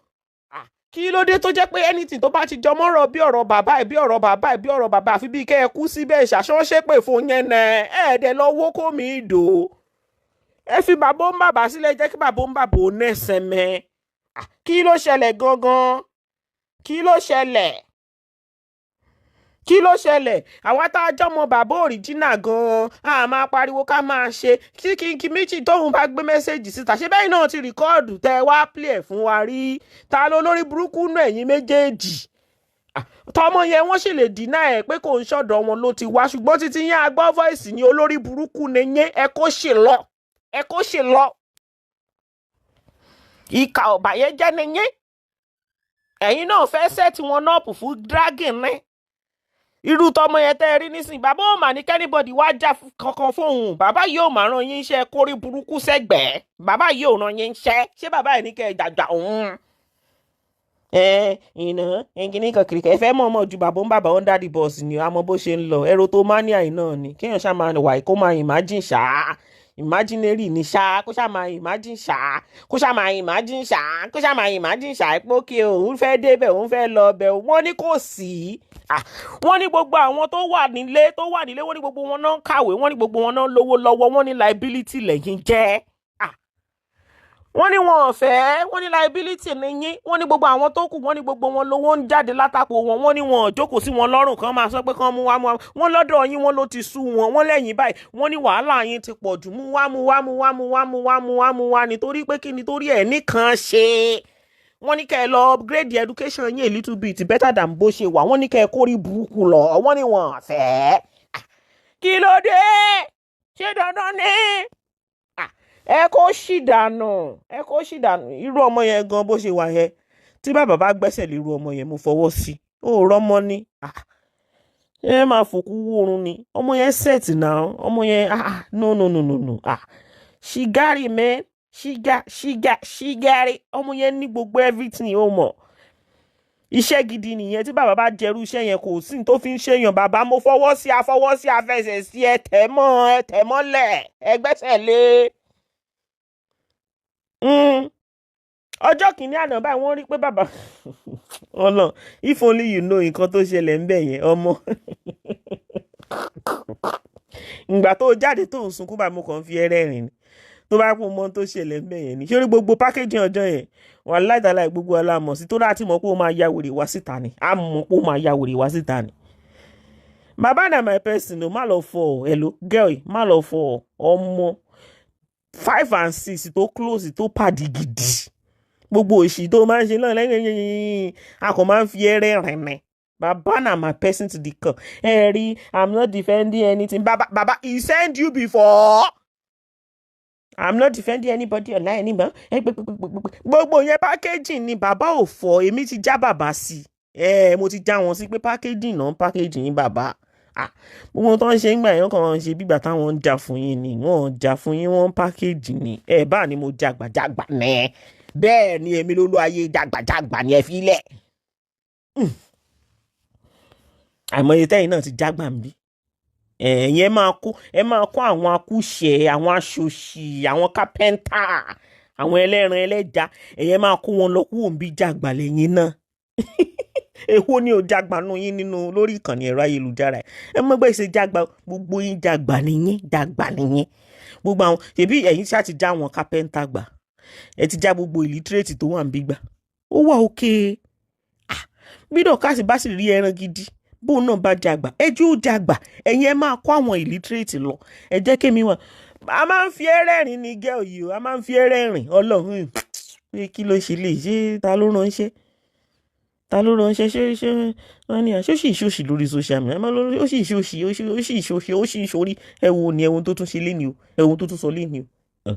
S2: Kí ló dé tó jẹ́ pé anything tó bá ti jọ mọ́rọ̀ bí ọ̀rọ̀ bàbá ẹ̀, bí ọ̀rọ̀ bàbá ẹ̀, bí ọ̀rọ̀ bàbá, àfi bí kẹ́ ẹ kú síbẹ̀? Ìṣàṣọ́ṣépè fún yẹn nẹ ẹ̀ẹ́dẹ̀ lọ́wọ́ kó mi dò. Ẹ fi bàbá ń bàbá sílẹ̀, jẹ́ kí bàbá ń bàbá ò nẹ́sẹ̀ mẹ́. Kí ló ṣẹlẹ̀ gangan? Kí ló ṣẹlẹ̀? Kí ló ṣẹlẹ̀? Àwa tá a jọmọ bàbá òrìjínà gan-an, a máa pariwo ká máa ṣe kí King Michi tóun bá gbé message síta. Ṣé bẹ́ẹ̀ náà ti record tẹ́ wá play ẹ̀ fún wa rí? Ta ló lórí burúkú nù ẹ̀yin méjèèjì? Tọmọ yẹn, wọ́n sì lè dínà ẹ̀ pé kò ń ṣọ̀dọ̀ wọn ló ti wá, ṣùgbọ́n títí yẹn agbọ́ voice ní olórí burúkú ni yẹn. Ẹ kó ṣe lọ, ẹ kó ṣe lọ. Ìkà ọ̀bàyéjẹ́ ni yín. Ẹ̀yin náà fẹ́ set wọn up fún dragging ní irú tọmọ yẹn tẹ́ ẹ rí nísìnyí. Bàbá ò mà ní kí anybody wá já kankan fóun. Bàbá yìí ò mà rán yín iṣẹ́ kórí burúkú sẹ́gbẹ̀ẹ́. Bàbá yìí ò rán yín iṣẹ́. Ṣé bàbá yìí ní kẹ́ ẹ jàjà òun ẹ ìnà ẹnìkìní kan kìrìkì? Ẹ fẹ́ mọ̀ ọmọ ju bàbá ń bàbá under the bus ni. Àmọ́ bó ṣe ń lọ, erotomania yìí náà ni kéèyàn ṣáà máa wà, kó máa imagine ṣáá, imaginary ni ṣá, kó ṣáà máa imagine ṣá, kó ṣáà máa imagine ṣá, kó ṣáà máa imagine ṣá pé ókè, òun fẹ́ débẹ̀, òun fẹ́ lọ bẹ̀. Wọ́n ní kò sí. Wọ́n ní gbogbo àwọn tó wà nílé, tó wà nílé, wọ́n ní gbogbo wọn náà ń kàwé, wọ́n ní gbogbo wọn náà ń lówó lọ́wọ́, wọ́n ní liability lẹ́yìn jẹ́. Wọ́n ní wọn ò fẹ́, wọ́n ní liability ní yín. Wọ́n ní gbogbo àwọn tó kù, wọ́n ní gbogbo wọn lówó ń jáde látàpọ̀ wọn. Wọ́n ní wọn ò jókòó sí wọn lọ́rùn kan máa sọ pé kán mú wá, mú wá. Wọ́n lọ́dọ̀ yín, wọ́n ló ti sú wọn. Wọ́n lẹ́yìn báyìí, wọ́n ní wàhálà yín ti pọ̀ jù. Mú wá, mú wá, mú wá, mú wá, mú wá, mú wá, mú wá. Nítorí pé kí? Nítorí ẹ̀ nìkan ṣe. Wọ́n ní kẹ́ ẹ lọ upgrade the education yín a little bit better than bó ṣe wà. Wọ́n ní kẹ́ ẹ kórí burúkú lọ. Wọ́n ní wọn fẹ́. Kí ló dé? Ṣé dandan ni? Ẹ kó ṣì dànù, ẹ kó ṣì dànù. Irú ọmọ yẹn gan, bó ṣe wà yẹn, tí bàbá bá gbẹ́sẹ̀ lé irú ọmọ yẹn, mo fọwọ́ sí. Ó rọ́mọ ní ẹ máa fòkú wórun ni. Ọmọ yẹn set now. Ọmọ yẹn, ah, no, no, no, no, no, ah, she got it, man. She got, she got, she got it. Ọmọ yẹn ní gbogbo everything. Ó mọ̀ iṣẹ́ gidi nìyẹn. Tí bàbá bá jẹrú iṣẹ́ yẹn, kò sí ní tó fi ń ṣèyàn. Bàbá, mo fọwọ́ sí, afọwọ́ sí, afẹsẹ̀ sí. Ẹ tẹ̀ mọ́, ẹ tẹ̀ mọ́lẹ̀, ẹ gbẹ́sẹ̀ lé. Ọjọ́ kìíní àná báyìí, wọ́n rí pé bàbá ọlọ. If only you know nǹkan tó ṣẹlẹ̀ ń bẹ̀ yẹn, ọmọ. Ìgbà tó jáde tó ń sunkún báyìí, mo kàn ń fi ẹrẹ́ rìn ni. Tó bá kún mọ́ tó ṣẹlẹ̀ ń bẹ̀ yẹn ni. Ṣé orí gbogbo pákéjì ọjọ́ yẹn wà láìtàláì, gbogbo alámọ̀ sí tó láti mọ̀ pé ó máa ya wèrè wá síta ni. A mọ̀ pé ó máa ya wèrè wá síta ni. Bàbá na my person o. Má lọ fọ ọ. Hello girl, má lọ fọ ọ. Ọmọ five and six tó close, tó pàdé gidi, gbogbo òṣì tó máa ń ṣe náà lẹ́yìn, a kò máa ń fi ẹrẹ́ rìn ní. Baba na my person to the core. Ẹ rí, I'm not defending anything. Baba, baba, he send you before. I'm not defending anybody online anymore. Gbogbo yẹn, packaging ni. Bàbá ò fọ. Èmi ti já bàbá sí ẹ, mo ti já wọn sí pé packaging náà, packaging yín bàbá. Ah, gbogbo tó ń ṣe ń gbà yẹn kàn ń ṣe bígbà táwọn ń jà fún yín ni. Wọ́n ń jà fún yín, wọ́n package ni. Ẹ bá ní mo jàgbàjàgbà nẹ́ bẹ́ẹ̀ ni, èmi ló lọ ayé jàgbàjàgbà ni. Ẹ fi lẹ̀. Àìmọye tẹ́yìn náà ti jágbà ń bí. Ẹ̀yin ẹ máa kó àwọn akúṣẹ̀, àwọn aṣòṣì, àwọn kápẹ́ńtà, àwọn ẹlẹ́ran ẹlẹ́ja, ẹ̀yin máa kó wọn lọ kúrò ń bí. Jàgbà lẹ́yìn náà. Èwo ni ò jàgbà nù yín nínú lórí ìkànnì ẹ̀rọ ayélujára? Ẹ mọ̀ gbé ṣe jàgbà, gbogbo yín jàgbà nìyín, jàgbà nìyín. Gbogbo àwọn ṣèbí ẹ̀yin ṣáà ti já àwọn kápẹ́ńtà gbà, ẹ ti já gbogbo illiterate tó wà ń bí gbà. Ó wà òkè bí Dorcas bá sì rí ẹran gidi, bóun náà bá jàgbà, ẹjọ́ ó jàgbà. Ẹ̀yin ẹ máa kó àwọn illiterate lọ. Ẹ jẹ́ kémi wọn. A máa ń fi ẹrẹ́rìn ní gẹ́ yìí o, a máa ń fi ẹrẹ́rìn. Ọlọ́run pé kí ló ṣe lè ṣe? Ta ló ránṣẹ́? Ta ló ránṣẹ́? Ṣé wọ́n ní àṣé ó sì ń ṣòṣì lórí social media? Ó sì ń ṣòṣì, ó sì ń ṣòṣì, ó sì ń ṣorí. Ẹ wo ni ẹ̀wọ̀n tó tún ṣe léni o, ẹ̀wọ̀n tó tún sọ léni o.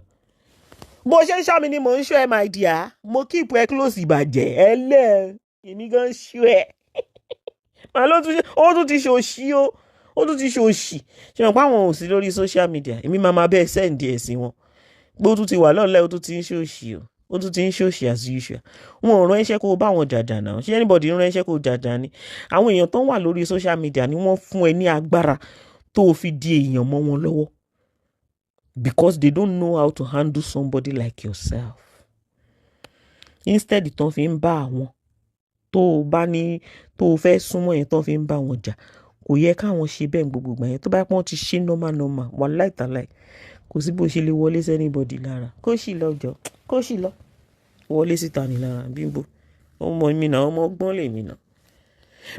S2: Bó ṣe ń ṣọ́ mi ni mò ń ṣọ́ ẹ, my dear. Mo keep ẹ close. Ìbàjẹ́ ẹ lẹ́, èmi gan ṣọ́ ẹ. Màá ló tún ṣe, ó tún ti ṣòṣì o, ó tún ti ṣòṣì. Ṣe mọ̀ pé àwọn ò sí lórí social media, èmi máa máa bẹ́ẹ̀ send ẹ̀ sí wọn pé ó tún ti wà lọ́ọ̀lẹ́, ó tún ti ń ṣòṣì o, ó tún ti ń ṣòṣì as usual. Wọn ò ránṣẹ́ kó o bá wọn jàjà náà. Ṣé anybody ń ránṣẹ́ kó o jàjà ni? Àwọn èèyàn tó ń wà lórí social media ni wọ́n fún ẹ ní agbára tó o fi di èèyàn mọ́ wọn lọ́wọ́, because they don't know how to handle somebody like yourself. Instead tán fi ń bá àwọn tó o bá ní tó o fẹ́ súnmọ́ yẹn, tán fi ń bá wọn jà, kò yẹ káwọn ṣe bẹ́ẹ̀. Gbogbo ìgbà yẹn, tó bá pọ́n ti ṣe normal normal, wàláì tàláì, kò sí bó ṣe lè wọlé sí anybody lára. Kó sì lọ jọ, kó sì lọ wọlé síta ní lára. Bímbó ọmọ mi náà, ọmọ ọgbọ́n lèmi náà.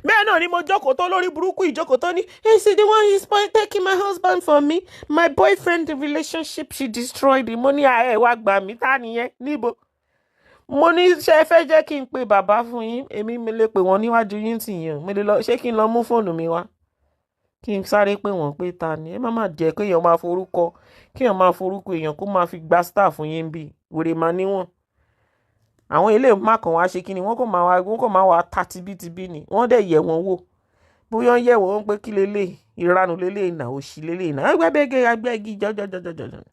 S2: Bẹ́ẹ̀ náà ni mo jókòó tó lórí burúkú ìjókòó tó ní, "Is the one is taking my husband from me, my boyfriend, the relationship she destroyed." Mo ní ẹ wá gbà mí, tá nìyẹn níbo? Mo ní ṣe ẹ fẹ́ jẹ́ kí n pe bàbá fún yín? Èmi mi lè pè wọ́n níwájú yín tì yín o. Mo lè lọ, ṣé kí n lọ mú fóònù mi wá, kí n sáré pè wọ́n pé ta ni? Ẹ má má jẹ́ kéèyàn máa forúkọ, kéèyàn máa forúkọ èèyàn kó máa fi gba star fún yín bí wèrè máa níwọ̀n. Àwọn ilé má kàn wá ṣe kí ni, wọ́n kàn máa wá ta tibítibí ni. Wọ́n dẹ̀ yẹ̀ wọ́n wò, bóyá ń yẹ̀ wọ́n pé kí lélẹ̀, ìranù lélẹ̀ ìnà, òṣì lélẹ̀ ìnà, agbẹ́bẹ́gẹ́ agbẹ́gi jọjọjọjọjọ.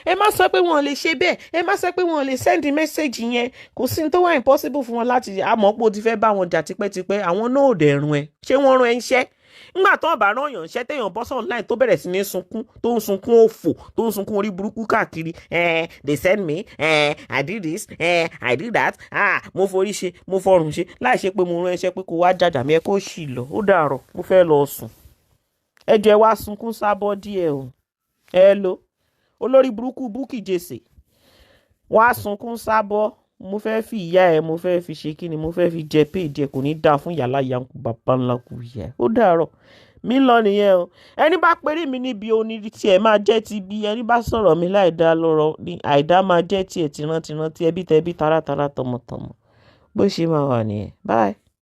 S2: Ẹ má sọ pé wọn ò lè ṣe bẹ́ẹ̀, ẹ má sọ pé wọn ò lè send message yẹn. Kò sí ní tó wà impossible fún wọn láti àmọ́ pé o ti fẹ́ bá wọn jà tipẹ́tipẹ́. Àwọn náà ò dẹ̀ run ẹ. Ṣé wọ́n rán ẹ ń ṣẹ́? Ńgbà tó ń bá rán yàn ṣẹ́, téèyàn bọ́ sọ̀ online, tó bẹ̀rẹ̀ sí ní sunkún, tó ń sunkún òfò, tó ń sunkún orí burúkú káàkiri, "They send me, I did this, I did that, ah, mo forí ṣe, mo fọrùn ṣe," láì ṣe pé mo rán ẹṣẹ́ pé kó wá jàjà mi. Ẹ kó sì lọ, ó dàrọ̀, mo fẹ́ lọ sùn. Ẹ jẹ́ wá sunkún sábọ́ díẹ̀ o. Ẹ lo olórí burúkú Bukky Jesse, wá sunkún sábọ́. Mo fẹ́ fi ìyá ẹ, mo fẹ́ fi ṣe kí ni, mo fẹ́ fi jẹ péèjì ẹ. Kò ní dáa fún yàrá yanku bàbá ńlá kù yẹ. Ó dàárọ̀, mi lọ nìyẹn o. Ẹni bá perí mi níbi oní tiẹ̀ máa jẹ́ ti bí. Ẹni bá sọ̀rọ̀ mi láìdá lọ́rọ̀ ní àìdá máa jẹ́ tiẹ̀, tìrantìran, ti ẹbí tẹbí, taratara, tọmọtọmọ. Bó ṣe máa wà nìyẹn. Bye.